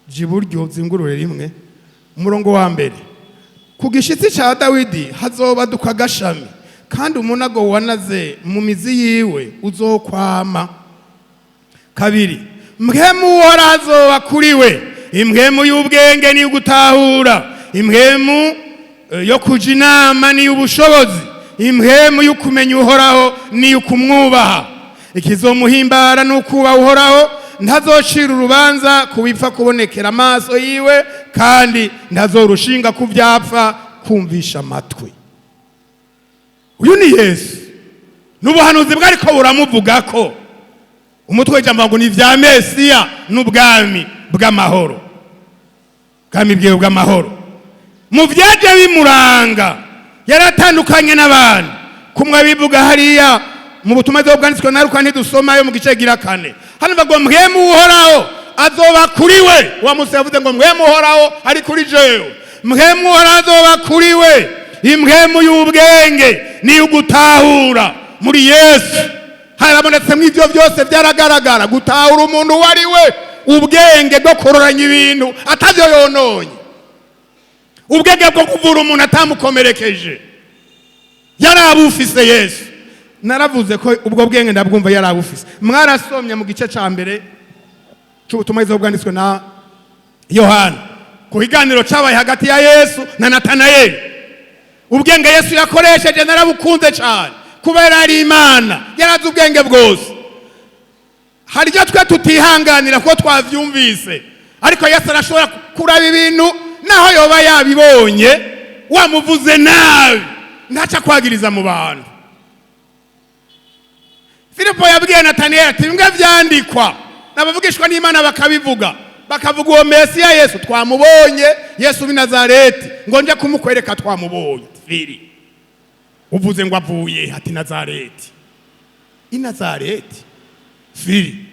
jya iburyo zingurure rimwe, umurongo wa mbere: ku gishyitsi cya Dawidi hazobaduka agashami, kandi umunago wanaze mu mizi yiwe uzokwama. Kabiri: Mpwemu Uhoraho azoba kuri we, impwemu y'ubwenge n'iy'ugutahura, impwemu yo kuja inama n'iy'ubushobozi, impwemu y'ukumenya Uhoraho n'iy'ukumwubaha. Ikizomuhimbara ni ukubaha Uhoraho. Ntazocira urubanza ku bipfa kubonekera amaso yiwe, kandi ntazorushinga ku vyapfa kumvisha amatwi. Uyu ni Yesu, n'ubuhanuzi bwariko buramuvuga ko umutwe w'ijambo ngo ni ivya Mesiya n'ubwami bw'amahoro, bwami bwiwe bw'amahoro. Mu vyaje bimuranga, yaratandukanye n'abandi. Kumwe bivuga hariya mu butumwa bwanditswe na Luka, ntidusomayo, mu gice gira kane hano bavuga: "Mpwemu Uhoraho azoba kuri we." Wa musi yavuze ngo: "Mpwemu Uhoraho ari kuri jewe." Mpwemu Uhoraho azoba kuri we, impwemu y'ubwenge n'iy'ugutahura. Muri Yesu harabonetsemo ibyo byose, byaragaragara: gutahura umuntu uwo ari we, ubwenge bwo kororanya ibintu atavyo yononye, ubwenge bwo kuvura umuntu atamukomerekeje. Yarabufise Yesu. Naravuze ko ubwo bwenge ndabwumva yarabufise. Mwarasomye mu gice ca mbere c'ubutumwa bwiza bwanditswe na Yohana, ku kiganiro cabaye hagati ya Yesu na Natanayeli. Ubwenge Yesu yakoresheje narabukunze cyane. Kuba yari Imana, yarazi ubwenge bwose. Hari ibyo twe tutihanganira kuko twavyumvise, ariko Yesu arashobora kuraba ibintu naho yoba yabibonye wamuvuze nabi, ntaca kwagiriza mu bantu. Filipo yabwiye Nataniyeli ati: "Bimwe vyandikwa n'abavugishwa n'Imana, bakabivuga, bakavuga uwo Mesiya Yesu, twamubonye, Yesu w'i Nazareti." Ngo nje kumukwereka, twamubonye. Fili, uvuze ngo avuye? Ati: "Nazareti." I Nazareti, Fili,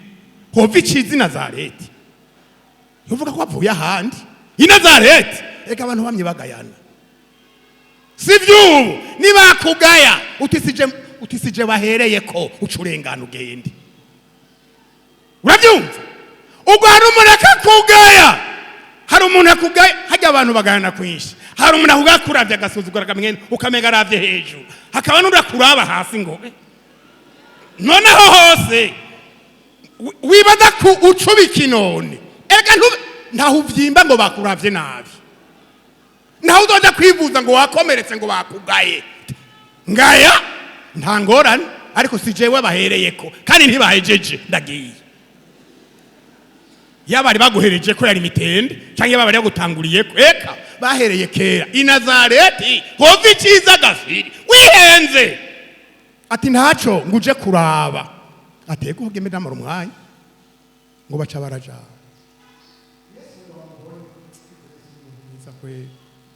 hova iciza i Nazareti? Uvuga ko avuye ahandi i Nazareti. Reka, abantu bamye bagayana, si iby'ubu. Nibakugaya, utisije utisije bahereye ko uca urengana ugende. Urabyumva? Ubwo hari umuntu akakugaya, hari umuntu akugaya. Hajya abantu bagayana kwinshi. Hari umuntu akugaya kuravya agasuzugura, akamenya ukamenga aravye hejuru, hakaba n'undi akuraba hasi ngo eh. Noneho hose wibaza ku ucubika inone. Erega ntaho uvyimba ngo bakuravye nabi, ntaho uzoja kwivuza ngo wakomeretse ngo bakugaye. Ngaya, nta ngorane, ariko si jewe bahereyeko, kandi ntibahejeje, ndagiye. Yaba bari baguhereje ko yari mitende, cyangwa yaba bari bagutanguriye ko, eka bahereye kera. I Nazareti hova iciza gafiri? Wihenze. Ati: "Ntaco, ngo uje kuraba." Atego hogeme ndamara umwanya ngo baca barajana.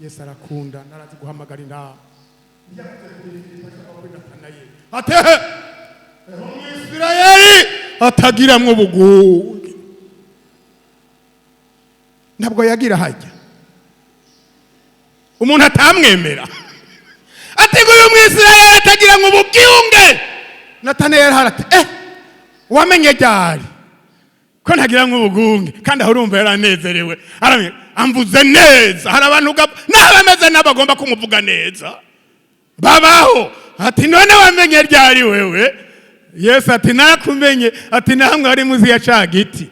Yesu arakunda, narazi guhamagara inama. Atehe Umwisirayeli atagiramwo ubugunge, ntabwo yagira hajya umuntu atamwemera. Ati: "Ngo uyu Mwisirayeli atagiramwo ubugunge." Natanayeli harati: "Eh, wamenye ryari ko ntagira nk'ubugunge?" Kandi aho urumva yaranezerewe, aramye amvuze neza. Hari abantu naho bameze n'abagomba kumuvuga neza babaho. Ati: "None wamenye ryari wewe?" Yesu ati: "Nakumenye," ati, "namwe wari muzi ya ca giti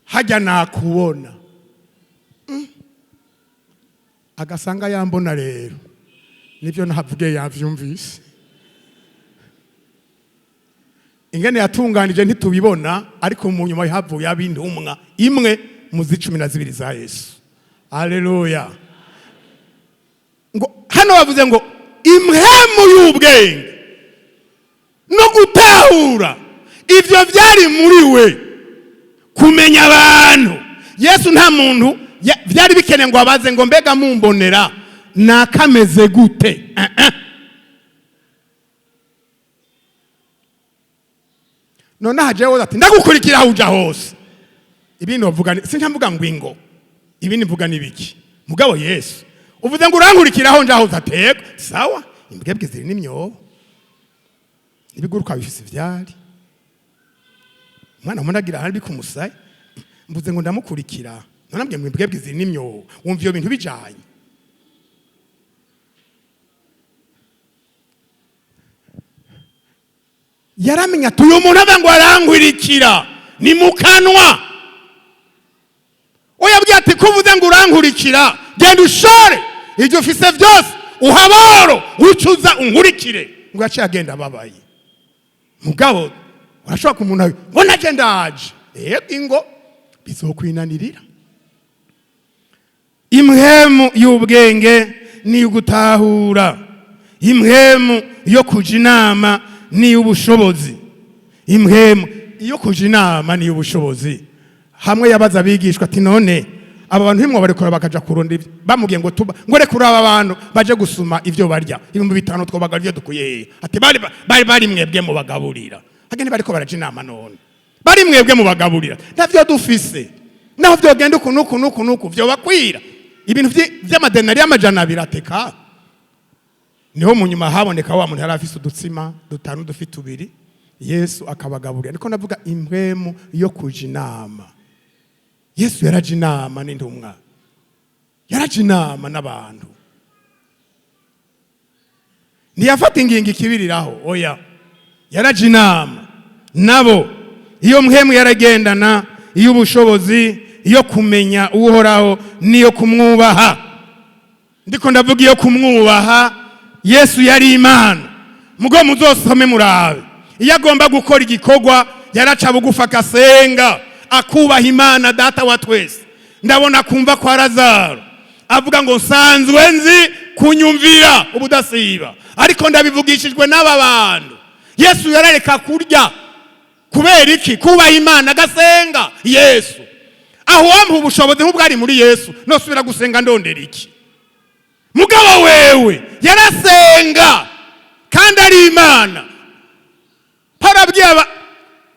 hajya nakubona." Agasanga yambona rero nibyo nahavuge, yavyumvise. Ingene yatunganije ntitubibona, ariko mu nyuma havuye ab'intumwa, imwe mu zi 12 za Yesu. Aleluya! Ngo hano bavuze ngo impwemu y'ubwenge no gutahura, ivyo vyari muri we, kumenya abantu. Yesu nta muntu vyari bikeneye ngo abaze ngo: "Mbega mumbonera nakameze gute?" Eh, eh. None aha jewe ati: "Ndagukurikira aho uja hose." Ibindi bavuga sinca mvuga ngo ingo, ibindi mvuga nibiki. Mugabo Yesu uvuze ngo urankurikira aho nja hose, atego sawa. Imbwebwe ziri n'imyobo, ibiguruka bifise ivyari, umwana w'umuntu agira ahari kumusaya. Mvuze ngo ndamukurikira, none ambwiye ngo imbwebwe ziri n'imyobo, wumva iyo bintu bijanye? Yaramenya ati: "Uyu muntu ava ngo arankurikira ni mu kanwa." We yabwiye ati: "Kuvuze ngo urankurikira, genda ushore ibyo ufise byose uhaboro, ucuza unkurikire." Ngo yaciye agenda ababaye. Mugabo urashobora kumuntu ngo naje ndaje, yego, ingo bizokwinanirira. Impwemu y'ubwenge ni ugutahura, impwemu yo kuja inama ni ubushobozi. Impwemu iyo kuja inama ni ubushobozi. Hamwe yabaza abigishwa ati: "None aba bantu ntimwo barekura bakaja kurunda ibyo?" Bamubwiye ngo tuba ngo rekura aba bantu baje gusuma ivyo barya, 5000 twobaga ibyo dukuye hehe? Ati: Bari mwebwe mubagaburira." Hagende bariko baraja inama. None bari mwebwe mubagaburira, ntavyo dufise, naho vyogenda uku nuku nuku nuku vyobakwira ibintu vy'amadenari 200. Ateka niho mu nyuma haboneka wa muntu yari afise udutsima dutanu, dufi tubiri, Yesu akabagaburira. Niko ndavuga impwemu yo kuja inama. Yesu yaraje inama n'intumwa, yaraje inama n'abantu. Ntiyafata ingingo ikibiriraho, oya, yaraje inama nabo. Iyo mpwemu yaragendana iy'ubushobozi, iyo kumenya Uhoraho n'iyo kumwubaha. Ndiko ndavuga iyo kumwubaha. Yesu yari Imana. Mugo muzosome murabe, iyo agomba gukora igikorwa yaraca bugufi, akasenga, akubaha Imana Data wa twese. Ndabona kumva kwa Lazaro avuga ngo: "Nsanzwe nzi kunyumvira ubudasiba, ariko ndabivugishijwe n'aba bantu." Yesu yarareka kurya kubera iki? Kubaha Imana, agasenga. Yesu aho wampa ubushobozi nk'ubwari muri Yesu, nosubira gusenga ndondera iki? Mugabo wewe yarasenga kandi ari Imana. Paul abwiye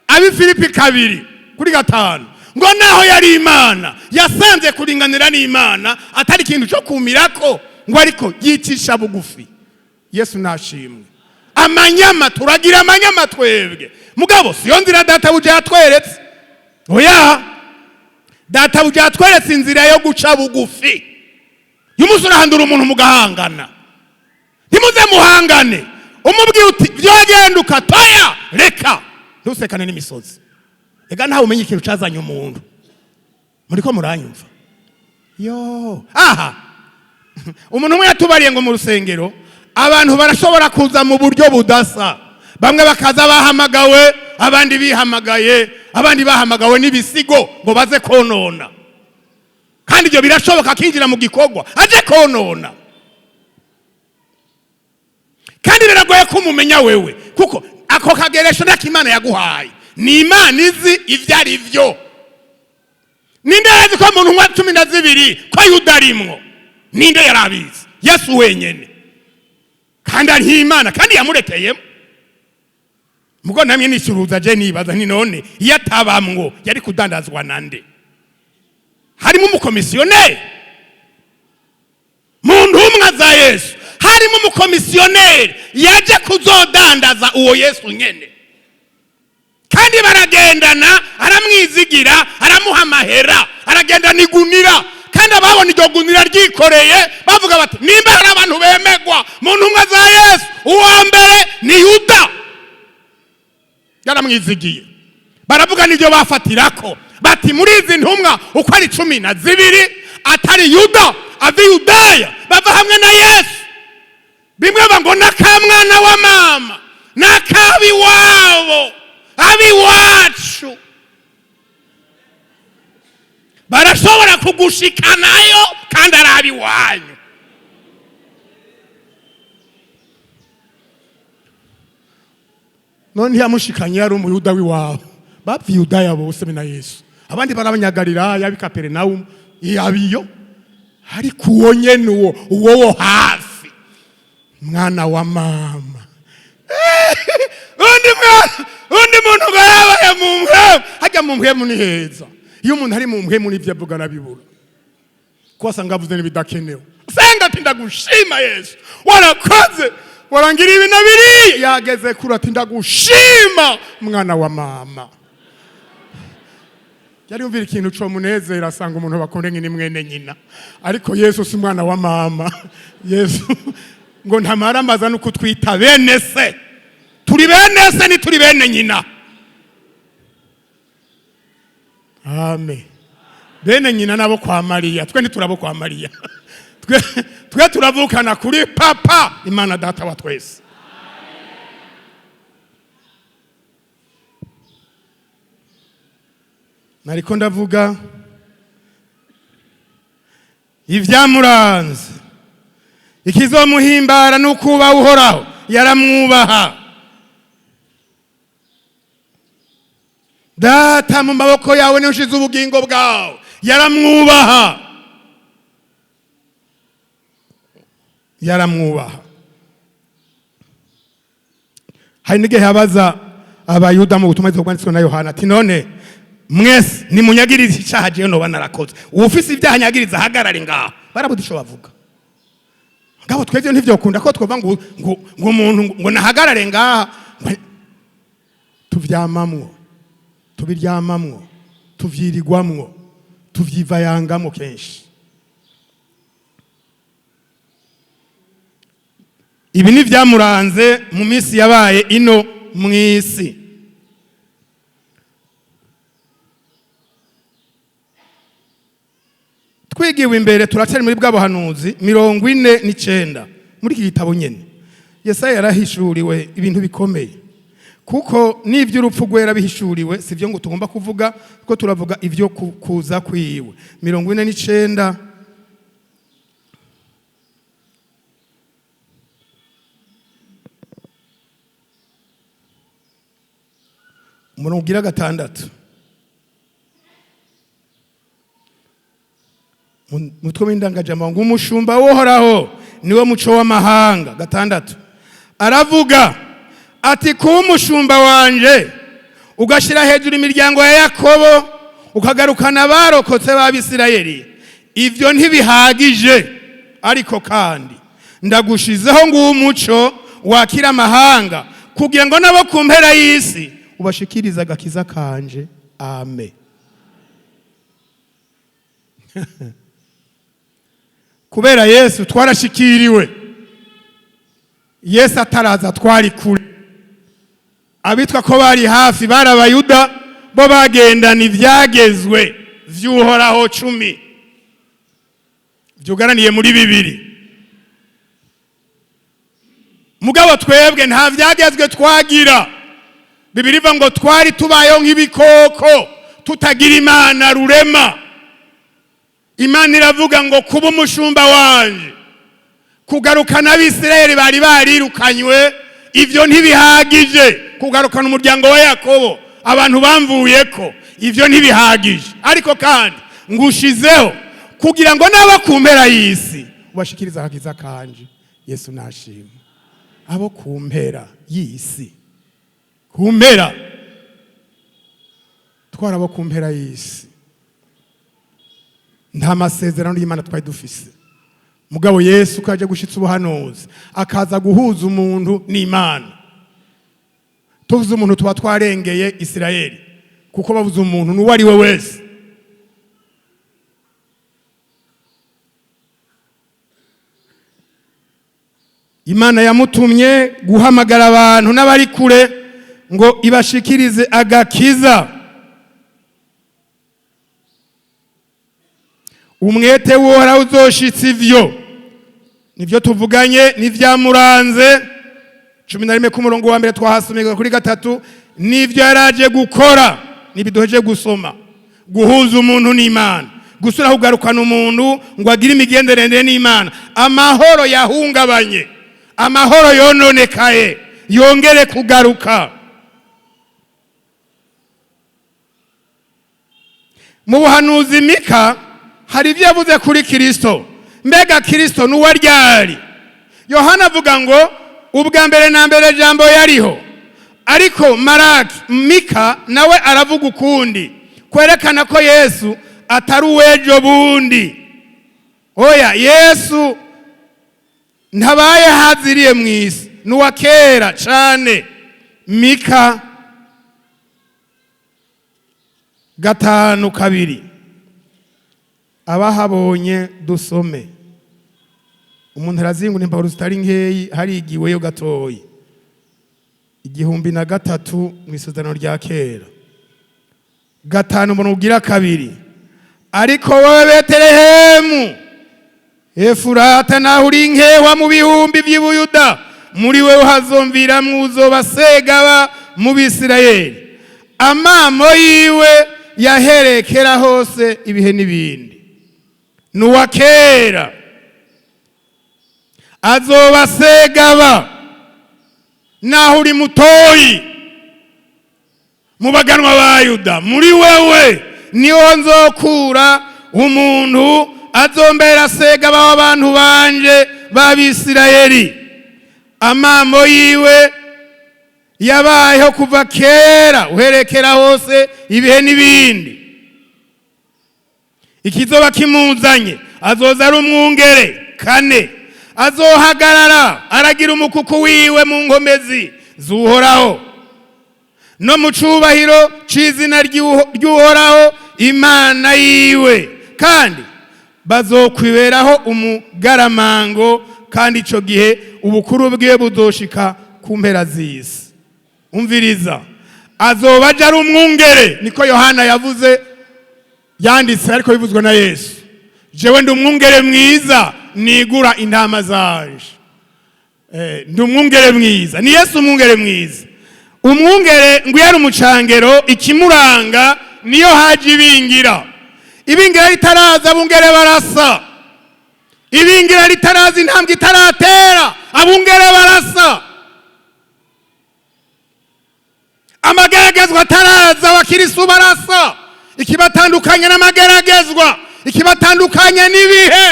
ab'i Filipi 2:5 ngo naho yari Imana, yasanze kuringanira n'Imana atari ikintu cyo kumirako, ngo ariko yicisha bugufi. Yesu nashimwe. Amanyama, turagira amanyama twebwe, mugabo siyo nzira Databuja yatweretse. Oya, Databuja yatweretse inzira yo guca bugufi. Umunsi urahandura umuntu mugahangana, ntimuze muhangane. Umubwiye uti: "Byogenda ukatoya," reka ntusekane n'imisozi. Ega ntawe umenya ikintu cazanye umuntu. Muriko muranyumva? Yo, aha umuntu umwe yatubariye ngo mu rusengero abantu barashobora kuza mu buryo budasa. Bamwe bakaza bahamagawe, abandi bihamagaye, abandi bahamagawe n'ibisigo ngo baze konona. Kandi ibyo birashoboka, akinjira mu gikorwa aje konona. Kandi biragoye ko umumenya wewe, kuko ako kageresho ntako Imana yaguhaye, ni Imana izi ibyo ari byo. Ninde yarazi ko mu ntumwa 12 ko Yuda arimwo? Ninde yari abizi? Yesu wenyene, kandi ari Imana, kandi yamurekeyemo. Mugo namwe nishyuruza, je nibaza nti: none iyo atabamwo yari kudandazwa nande? Harimo umukomisiyoneri mu ntumwa za Yesu, harimo umukomisiyoneri yaje kuzodandaza uwo Yesu nyene, kandi baragendana, aramwizigira, aramuha amahera, aragendana igunira. Kandi ababona iryo gunira ryikoreye bavuga bati: "Nimba hari abantu bemegwa mu ntumwa za Yesu, uwa mbere ni Yuda, yaramwizigiye." Baravuga n'ibyo bafatirako bati: "Muri izi ntumwa uko ari 12, atari Yuda ava i Yudaya bava hamwe na Yesu, bimwe ngo n'akamwana wa mama n'akabiwabo abiwacu barashobora kugushikanayo kandi ari abiwanyu." None ntiyamushikanye yari Umuyuda w'iwabo, bapfa Yudaya bose na Yesu, abandi bari Abanyagalilaya b'i Kaperinawumu abiyo, ariko uwo nyene, uwo wo hafi, mwana wa mama. Undi mwana, undi muntu ngo yabaye mu mpwemu. Hajya mu mpwemu ni heza. Iyo umuntu ari mu mpwemu, n'ibyo avuga arabibura, ko wasanga avuze n'ibidakenewe. Senga ati: "Ndagushima Yesu, warakoze, warangira ibi na biriya." Yageze kure ati: "Ndagushima mwana wa mama." Yari yumvira ikintu co munezera, asanga umuntu bakunda ni mwene nyina. Ariko Yesu si umwana wa mama. Yesu ngo ntamaramaza no kutwita bene se. Turi bene se, ntituri bene nyina. Amen. Bene nyina nabo kwa Mariya, twe ntiturabo kwa Mariya. Twe turavukana kuri Papa, Imana Data wa twese. Nariko ndavuga ibyamuranze. Ikizomuhimbara ni ukubaha Uhoraho, yaramwubaha. "Data, mu maboko yawe niho ushize ubugingo bwawe." Yaramwubaha, yaramwubaha. Hari n'igihe yabaza Abayuda mu butumwa bwanditswe na Yohana ati: "None mwese nimunyagirize icyaha jewe noba narakoze. Uwufise ibyaha nyagiriza ahagarare ngaho." Barabuze ico bavuga. Ngabo twebwe ntivyokunda ko twova ngo umuntu ngo nahagarare ngaha. Tuvyamamwo, tubiryamamwo, tuvyirigwamwo, tuvyivayangamo kenshi. Ibi ni byamuranze mu minsi yabaye ino mu isi. Twigiwe imbere, turacari muri bwa buhanuzi 49 muri iki gitabo nyene. Yesaya yarahishuriwe ibintu bikomeye, kuko n'iby'urupfu rwera bihishuriwe, si byo ngo tugomba kuvuga ko turavuga ibyo kuza kwiwe. 49. Umurongo ugira gatandatu, mutwe w'indangajambo ngo umushumba wohoraho niwe muco w'amahanga. Gatandatu aravuga ati: "Kuba umushumba wanje, ugashyira hejuru imiryango ya Yakobo, ukagarukana abarokotse b'Abisirayeli, ibyo ntibihagije, ariko kandi ndagushizeho nguwo umuco wakira amahanga, kugira ngo nabo ku mpera y'isi ubashikirize agakiza kanje." Amen. Kubera Yesu twarashikiriwe. Yesu ataraza twari kure. Abitwa ko bari hafi bari Abayuda, bo bagendana ibyagezwe vy'Uhoraho 10 vyugaraniye muri bibiri. Mugabo twebwe nta vyagezwe twagira. Bibiri iva ngo twari tubayeho nk'ibikoko, tutagira Imana rurema. Imana iravuga ngo kuba umushumba wanje, kugarukana Abisirayeli bari barirukanywe, ivyo ntibihagije. Kugarukana umuryango wa Yakobo, abantu bamvuyeko, ivyo ntibihagije, ariko kandi ngushizeho kugira ngo nabo ku mpera y'isi ubashikiriza agakiza kanje. Yesu nashima. Abo ku mpera y'isi, ku mpera, twarabo ku mpera y'isi, nta masezerano y'Imana twari dufise. Mugabo Yesu ko yaje gushitsa ubuhanuzi, akaza guhuza umuntu n'Imana. Tuvuze umuntu tuba twarengeye Isirayeli, kuko bavuze umuntu n'uwo ari we wese. Imana yamutumye guhamagara abantu n'abari kure ngo ibashikirize agakiza. Umwete w'Uhoraho uzoshitsa ivyo, nivyo tuvuganye n'ivyamuranze. 11 ku murongo wa mbere twahasomye kuri gatatu, n'ivyo yaraje gukora nibiduheje gusoma: guhuza umuntu n'Imana, gusura kugarukana umuntu ngo agire imigenderanire n'Imana, amahoro yahungabanye, amahoro yononekaye yongere kugaruka. Mu buhanuzi Mika hari ibyo yavuze kuri Kirisito. Mbega Kirisito n'uwa ryari? Yohana avuga ngo ubwa mbere na mbere Jambo yariho, ariko Maraki, Mika nawe aravuga ukundi kwerekana ko Yesu atari uw'ejo bundi. Oya, Yesu ntabaye haziriye mu isi, ni uwa kera cane. Mika 5:2, abahabonye dusome. Umuntu arazingura impapuro zitari nkeyi, harigiweyo gatoyi. 1003 mu Isezerano rya Kera, 5 umuntu ugira kabiri: "Ariko wowe Betelehemu Efurata, naho uri nkewa mu bihumbi by'Ibuyuda, muri wewe hazomviramwo uzoba segaba mu Bisirayeli, amamo yiwe yaherekera hose ibihe n'ibindi." N'uwa kera, azoba segaba naho uri mutoyi mu baganwa ba Yuda. Muri wewe niho nzokura umuntu azombera segaba w'abantu banje b'Abisirayeli, amamo yiwe yabayeho kuva kera, uherekera hose ibihe n'ibindi. Ikizoba kimuzanye, azoza ari umwungere. Kane, azohagarara aragira umukuku wiwe mu nkomezi z'Uhoraho no mu cubahiro c'izina ry'Uhoraho Imana yiwe, kandi bazokwiberaho umugaramango, kandi ico gihe ubukuru bwiwe buzoshika ku mpera z'isi. Umviriza, azoba aje ari umwungere, niko Yohana yavuze, yanditse, ariko bivuzwe na Yesu: "Jewe ndi umwungere mwiza, nigura intama zanje." Ndi umwungere mwiza, ni Yesu umwungere mwiza. Umwungere ngo iyo ari umucangero, ikimuranga niyo haje ibingira. Ibingira ritaraza, abungere barasa. Ibingira ritaraza, intambwe itaratera, abungere barasa. Amageragezwa ataraza, abakirisu barasa. Ikibatandukanya n'amageragezwa, ikibatandukanya n'ibihe.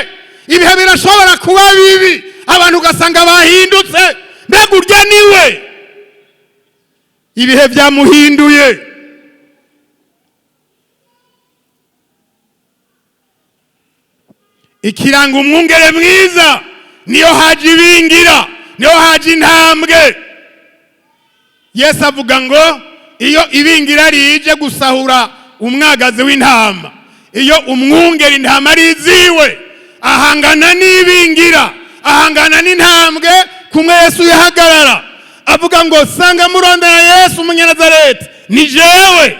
Ibihe birashobora kuba bibi, abantu ugasanga bahindutse. Mbega urya niwe, ibihe byamuhinduye. Ikiranga umwungere mwiza niyo haje ibingira, niyo haje intambwe. Yesu avuga ngo iyo ibingira rije gusahura umwagazi w'intama, iyo umwungere intama ari iziwe, ahangana n'ibingira, ahangana n'intambwe. Kumwe Yesu yahagarara avuga ngo: "Sanga murondera Yesu Umunyanazareti, ni jewe,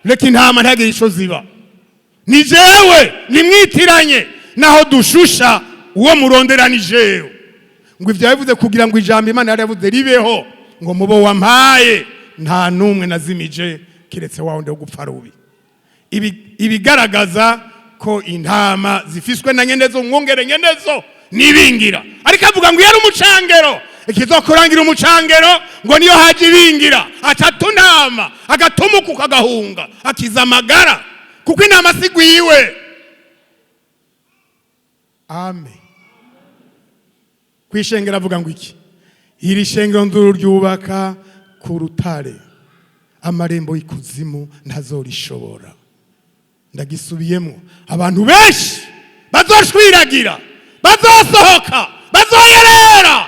reka intama ntagire ico ziba, ni jewe, nimwitiranye naho dushusha, uwo murondera ni jewe." Ngo ivyo yabivuze kugira ngo ijambo Imana yari yavuze ribeho, ngo: "Mubo wampaye nta n'umwe nazimije kiretse wa wundi wo gupfa rubi." Ibigaragaza ko intama zifiswe na nyenezo, umwungere nyenezo, nibingira. Ariko avuga ngo iyo ari umucangero, ikizokurangira umucangero ngo niyo haje ibingira, acata intama, agatumukuka, agahunga, akiza amagara, kuko intama sigwiwe. Amen. Kwishengera avuga ngo iki? Iri shengero nzuryubaka ku rutare, amarembo y'ikuzimu ntazorishobora. Ndagisubiyemo: abantu benshi bazoshwiragira, bazosohoka, bazoyerera,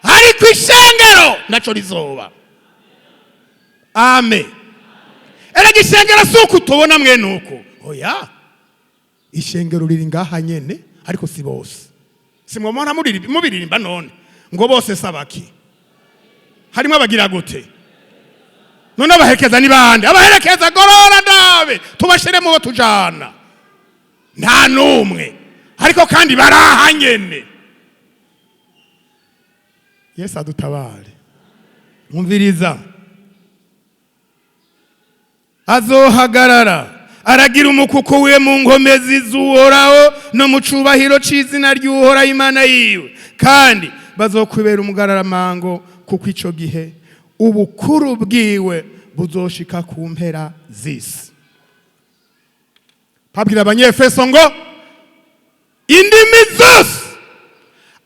ariko ishengero naco rizoba. Amen. Erega ishengero si uko tubona mwene uko, oya. Ishengero riri ngaha nyene, ariko si bose. Simwamubona mubiririmba none ngo bose sabaki? Harimo abagira gute none? Abaherekeza ni bande? Abaherekeza, gorora ndabe tubashire mu bo tujana, nta n'umwe. Ariko kandi baraha nyene. Yesu adutabare. Mwumviriza: azohagarara aragira umukuku wiwe mu nkomezi z'Uhoraho no mu cubahiro c'izina ry'Uhoraho Imana yiwe, kandi bazokwibera umugararamango, kuko ico gihe ubukuru bwiwe buzoshika ku mpera z'isi. Pabwira Abanyefeso ngo indimi zose,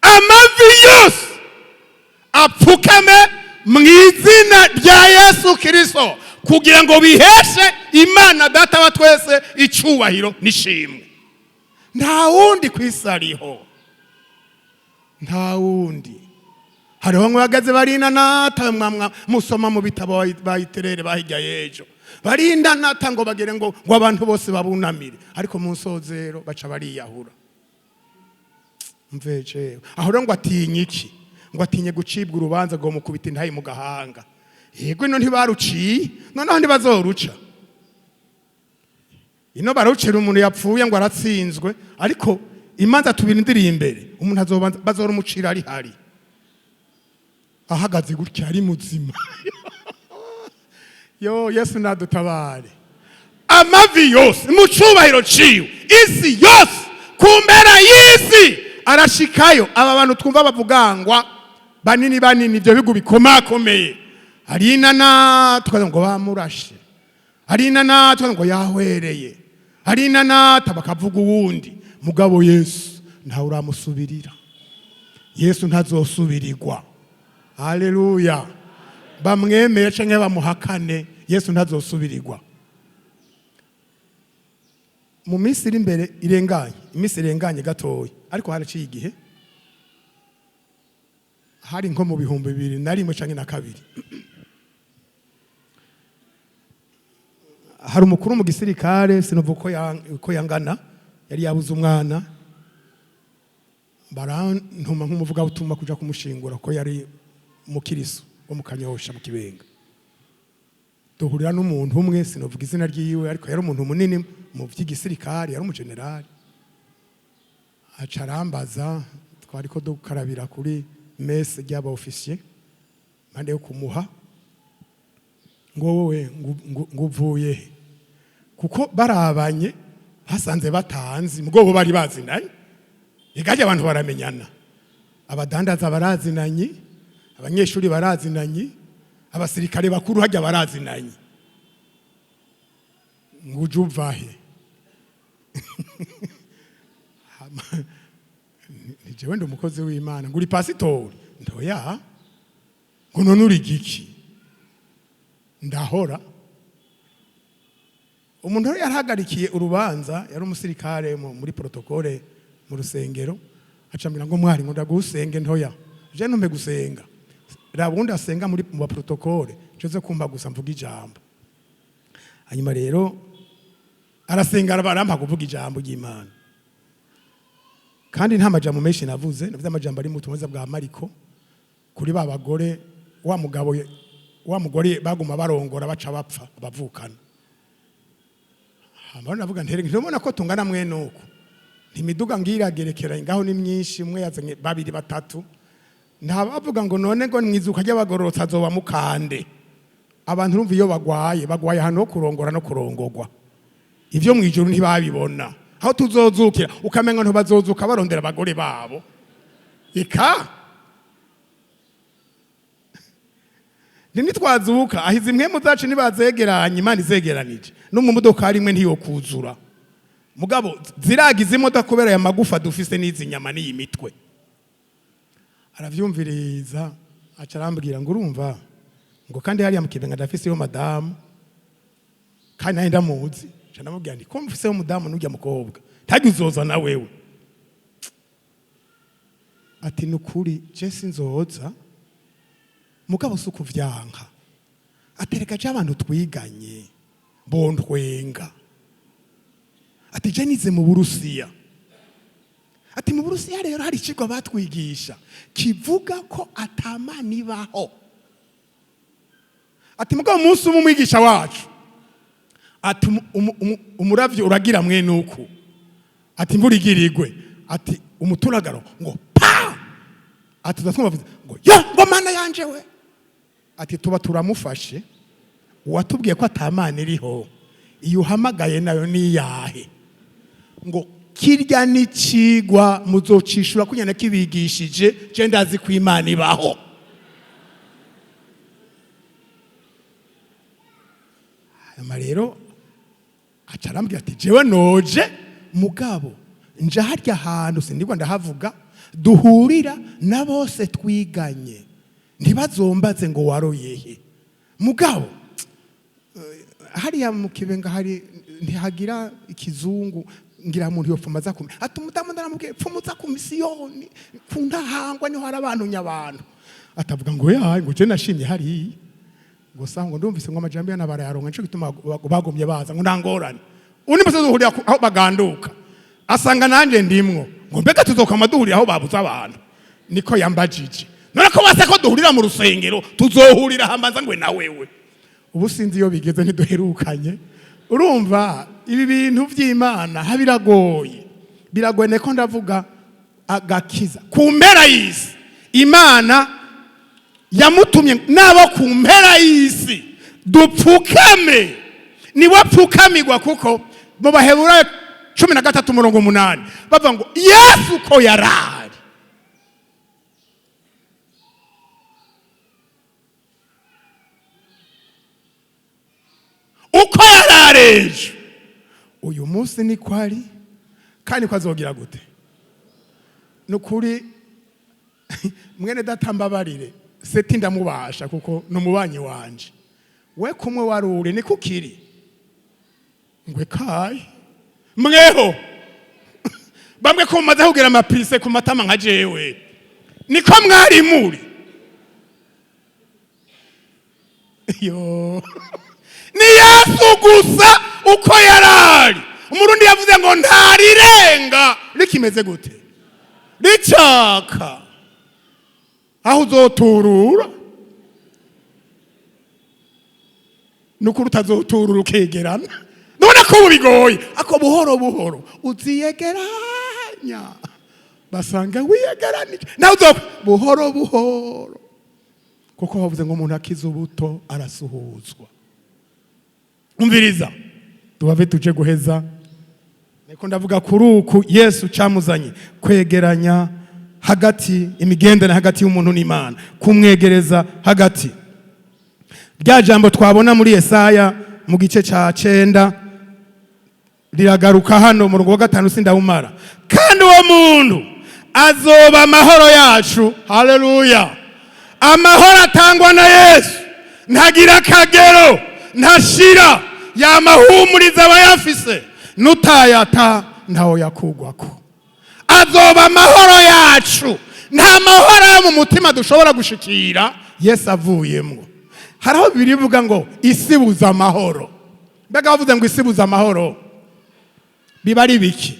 amavi yose apfukame mu izina rya Yesu Kirisito, kugira ngo biheshe Imana Data wa twese icyubahiro n'ishimwe. Nta wundi ku isi ariho, nta wundi. Hariho bamwe bahagaze barinanata, musoma mu bitabo bayiterere bahijya y'ejo, barindanata ngo bagere ngo abantu bose babunamire, ariko mu nsozero baca bariyahura. Mve jewe aho rero, ngo atinye iki? Ngo atinye gucibwa urubanza, ngo mukubita intayi mu gahanga. Yego, ino ntibaruciye, noneho ntibazoruca. Ino barucira umuntu yapfuye ngo aratsinzwe, ariko imanza tubirindiriye imbere, umuntu azobanza bazorumucira ari hari ahagaze gutya, ari muzima. Yo, Yesu nadutabare. Amavi yose mu cubahiro ciwe, isi yose, ku mpera y'isi arashikayo. Aba bantu twumva bavugangwa banini banini, ibyo bihugu bikomakomeye, arinana tukaza ngo bamurashe, arinana tukaza ngo yahwereye, arinanata bakavuga uwundi. Mugabo Yesu ntawe uramusubirira. Yesu ntazosubirirwa. Haleluya! Bamwemere canke bamuhakane, Yesu ntazosubirirwa. Mu minsi iri imbere irenganye, iminsi irenganye gatoya, ariko haraciye igihe, hari nko mu 2001 canke na kabiri, hari umukuru mu gisirikare, sinovuga uko yangana, yari yabuze umwana. Barantuma nk'umuvugabutumwa kuja kumushingura, ko yari umukiriso wo mu Kanyosha, mu Kibenga. Duhurira n'umuntu umwe, sinovuga izina ryiwe, ariko yari umuntu munini mu by'igisirikare, yari umujenerali. Aca arambaza, twari ko dukarabira kuri mess ry'aba officier mpande yo kumuha, ngo wowe ngo uvuye he? Kuko barabanye basanze batanzi, mugobo bari bazinanye. Igajya abantu baramenyana, abadandaza barazinanye, abanyeshuri barazinanye, abasirikare bakuru hajya barazinanye. Ngo uje uvahe? Ni jewe ndi umukozi w'Imana. Ngo uri pasitori? Ntoya. Ngo none uri giki? Ndahora. Umuntu rero yarahagarikiye urubanza, yari umusirikare muri protocole mu rusengero, acambira ngo mwari, ngo ndagusenge. Ntoya, je ntumpe gusenga, raba uwundi asenga muri mu protocole, ncoze kumva gusa mvuga ijambo. Hanyuma rero arasenga, arampa kuvuga ijambo ry'Imana, kandi nta majambo menshi navuze. Navuze amajambo ari mu butumwa bwa Mariko kuri ba bagore, wa mugabo, wa mugore baguma barongora baca bapfa abavukana. Hama navuga ntere ntubona ko tungana mwene uko, ntimiduga ngiragerekera ngaho ni myinshi, umwe yazanye babiri batatu, ntabavuga ngo none ngo mwizuka ry'abagororotsi azoba mukande. Abantu urumva iyo bagwaye, bagwaye ahantu ho kurongora no kurongogwa, ivyo mwijuru ntibabibona aho tuzozukira, ukamenga ntibazozuka barondera abagore babo. Eka nitwazuka ahize imwe zacu ntibazegeranye, Imana izegeranije no mu modoka rimwe ntiyokuzura, mugabo ziragize imodoka kubera aya magufa dufise n'izi nyama n'iyi mitwe. Aravyumviriza, aca arambwira ngo urumva, ngo kandi hariya mu Kibenga ndafiseyo madamu, kandi nanjye ndamuzi. Nca ndamubwira nti ko mfiseyo mudamu n'urya mukobwa ntajya uzoza na wewe. Ati nukuri je sinzoza, mugabo si ukuvyanka. Atereka je abantu twiganye bontwenga. Ati je nize mu Burusiya. Ati mu Burusiya rero hari ikigwa batwigisha kivuga ko atamana ibaho. Ati mugabo umunsi umwe umwigisha wacu ati umuravyo uragira mwene uku, ati imvura igira igwe, ati umuturagaro ngo pa, ati tudatwumva ngo ya ngo Mana yanje we. Ati tuba turamufashe, uwatubwiye ko atamana iriho, iyo uhamagaye nayo niyahe? Ngo kirya n'icigwa muzocishura kunyana kibigishije, je ndazi ko Imana ibaho. Hanyuma rero aca arambwira ati jewe noje, mugabo nja harya hantu sindigwa ndahavuga duhurira na bose twiganye, ntibazombaze ngo waroyehe. Mugabo hariya mu Kibenga hari ntihagira ikizungu, ngira muntu yopfuma aza kumenya. Ati umudamu ndaramubwiye pfuma uza ku misiyoni ku Ntahangwa, niho hari abantu nyabantu. Atavuga ngo yaye, ngo je nashimye hariya ngo sa ngo ndumvise ngo amajambo yana barayaronka, nico gituma bagumye baza, ngo ntangorane undi musozi uhurira aho baganduka, asanga nanje ndimwo. Ngo mbega tuzokama duhurira aho babuze abantu? Niko yambajije. None ko base ko duhurira mu rusengero, tuzohurira hambanza ngwe na wewe. Ubu sinzi iyo bigeze, ntiduherukanye. Urumva ibi bintu by'Imana biragoye, biragoye. Niko ndavuga agakiza ku mpera y'isi, Imana yamutumye n'abo ku mpera y'isi dupfukame, niwe apfukamirwa, kuko mu Baheburayo 13 umurongo 8 bavuga ngo Yesu ko yarari uko yarareje uyu munsi niko ari, kandi ko azogira gute. Nukuri mwene data mbabarire, seti ndamubasha kuko ni umubanyi wanje. We kumwe warure niko ukiri ngwe kayi mweho bamwe ko mumaze kugira amapise ku matama nka jewe, niko mwari muri yo. Ni Yesu gusa uko yarari. Umurundi yavuze ngo ntarirenga rikimeze gute ricaka aho uzoturura, nukuri utazoturura ukegerana. None ko ubu bigoye, ako buhoro buhoro uziyegeranya. Basanga wiyegeranije nawe uzo buhoro buhoro, kuko bavuze ngo umuntu akize ubuto arasuhuzwa. Umviriza, tubave tuje guheza. Niko ndavuga kuri uku Yesu camuzanye kwegeranya hagati, imigendere hagati y'umuntu n'Imana, kumwegereza hagati. Rya jambo twabona muri Yesaya mu gice ca 9 riragaruka hano mu murongo wa 5, sindawumara. Kandi uwo muntu azoba amahoro yacu. Haleluya! Amahoro atangwa na Yesu ntagira akagero, ntashira, yamahumuriza abayafise, nutayata ntawo yakugwako. Azoba amahoro yacu. Nta mahoro yo mu mutima dushobora gushikira Yesu avuyemwo. Hariho bibiri bivuga ngo isi buza amahoro. Mbega bavuze ngo isi buza amahoro, biba ari biki?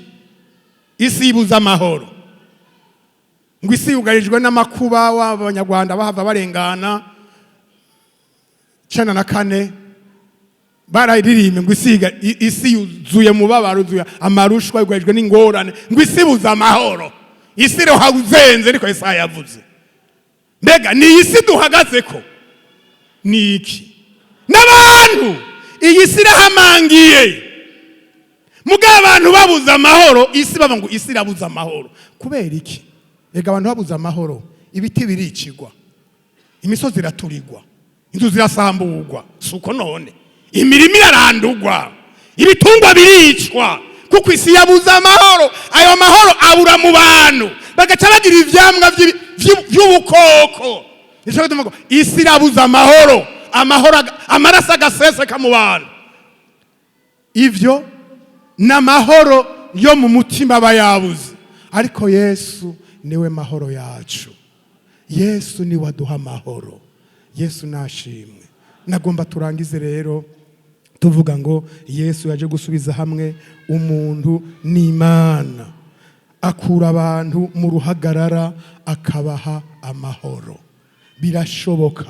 Isi ibuza amahoro, ngo isi yugarijwe n'amakuba. W'abanyarwanda bahava barengana 94, bararirimbe ngo isi yuzuye mubabaro, yuzuye amarushwa, yugarijwe n'ingorane, ngo isi ibuze amahoro, isi iroha uzenze. Ariko Yesaya yavuze, mbega ni iyi si duhagaze ko ni iki n'abantu? Iyi si irahamangiye, mugabo abantu babuze amahoro. Isi baba ngo isi irabuze amahoro kubera iki? Ega abantu babuze amahoro, ibiti biricigwa, imisozi iraturirwa, inzu zirasamburwa. Si uko none? Imirima irarandurwa, ibitungwa biricwa, kuko isi yabuze amahoro. Ayo mahoro abura mu bantu, bagaca bagira ivyamwa vy'ubukoko. Nico gituma ngo isi irabuze amahoro, amahoro amaraso agaseseka mu bantu. Ivyo ni amahoro yo mu mutima aba yabuze, ariko Yesu niwe mahoro yacu. Yesu niwe aduha amahoro. Yesu nashimwe. Nagomba turangize rero tuvuga ngo Yesu yaje gusubiza hamwe umuntu n'Imana, akura abantu mu ruhagarara, akabaha amahoro. Birashoboka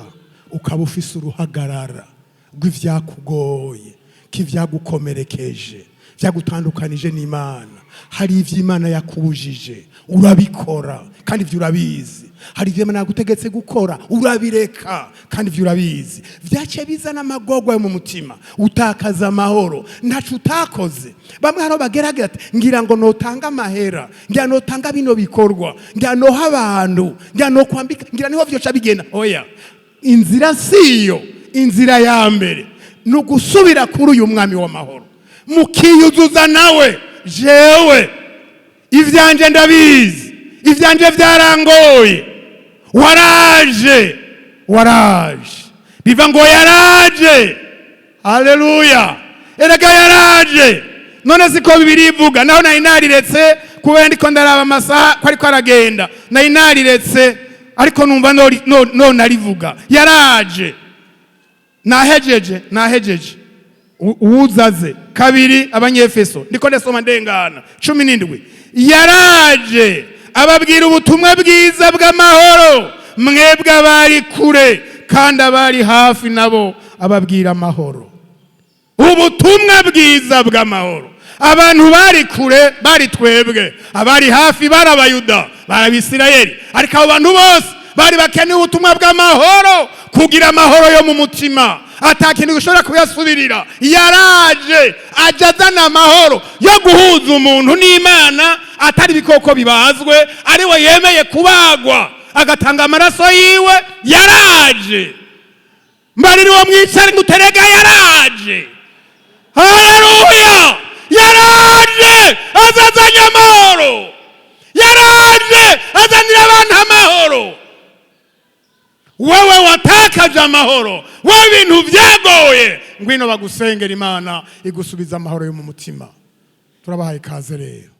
ukaba ufise uruhagarara rw'ivyakugoye, k'ivyagukomerekeje, vyagutandukanije n'Imana. Hari ivyo Imana yakubujije urabikora, kandi ivyo urabizi. Hari ivyo Imana yagutegetse gukora urabireka, kandi ivyo urabizi. Vyaciye bizana amagorwa yo mu mutima, utakaza amahoro, ntaco utakoze. Bamwe hariho bagerageza ati: "Ngira ngo notanga amahera, ngira notanga bino bikorwa, ngira noha abantu, ngira nokwambika, ngira niho vyoca bigenda." Oya, inzira siyo. Inzira ya mbere ni ugusubira kuri uyu mwami w'amahoro, mukiyuzuza nawe. Jewe ivyanje ndabizi, ivyanje vyarangoye. Waraje, waraje, biva ngo yaraje. Haleluya! Erega yaraje. None siko bibiri ivuga? Naho nari nariretse kubera ndiko ndaraba amasaha ko ariko aragenda, nari nariretse, ariko numva nonarivuga. Yaraje. Nahejeje, nahejeje. Uwuzaze kabiri Abanyefeso, ndiko ndasoma ndengana, 17. Yaraje ababwira ubutumwa bwiza bw'amahoro, mwebwe abari kure, kandi abari hafi nabo ababwira amahoro. Ubutumwa bwiza bw'amahoro. Abantu bari kure bari twebwe, abari hafi bari Abayuda, bari Abisirayeli. Ariko abo bantu bose bari bakeneye ubutumwa bw'amahoro, kugira amahoro yo mu mutima ata kintu gishobora kuyasubirira. Yaraje, aja azana amahoro yo guhuza umuntu n'Imana, atari ibikoko bibazwe, ari we yemeye kubagwa agatanga amaraso yiwe. Yaraje. Mbarira uwo mwicare ngo uterega yaraje. Haleluya! Yaraje, azazanye amahoro. Yaraje azanira abantu amahoro. Wewe watakaje amahoro, wewe ibintu byagoye, ngwino bagusengera, Imana igusubiza amahoro yo mu mutima. Turabahaye ikaze rero.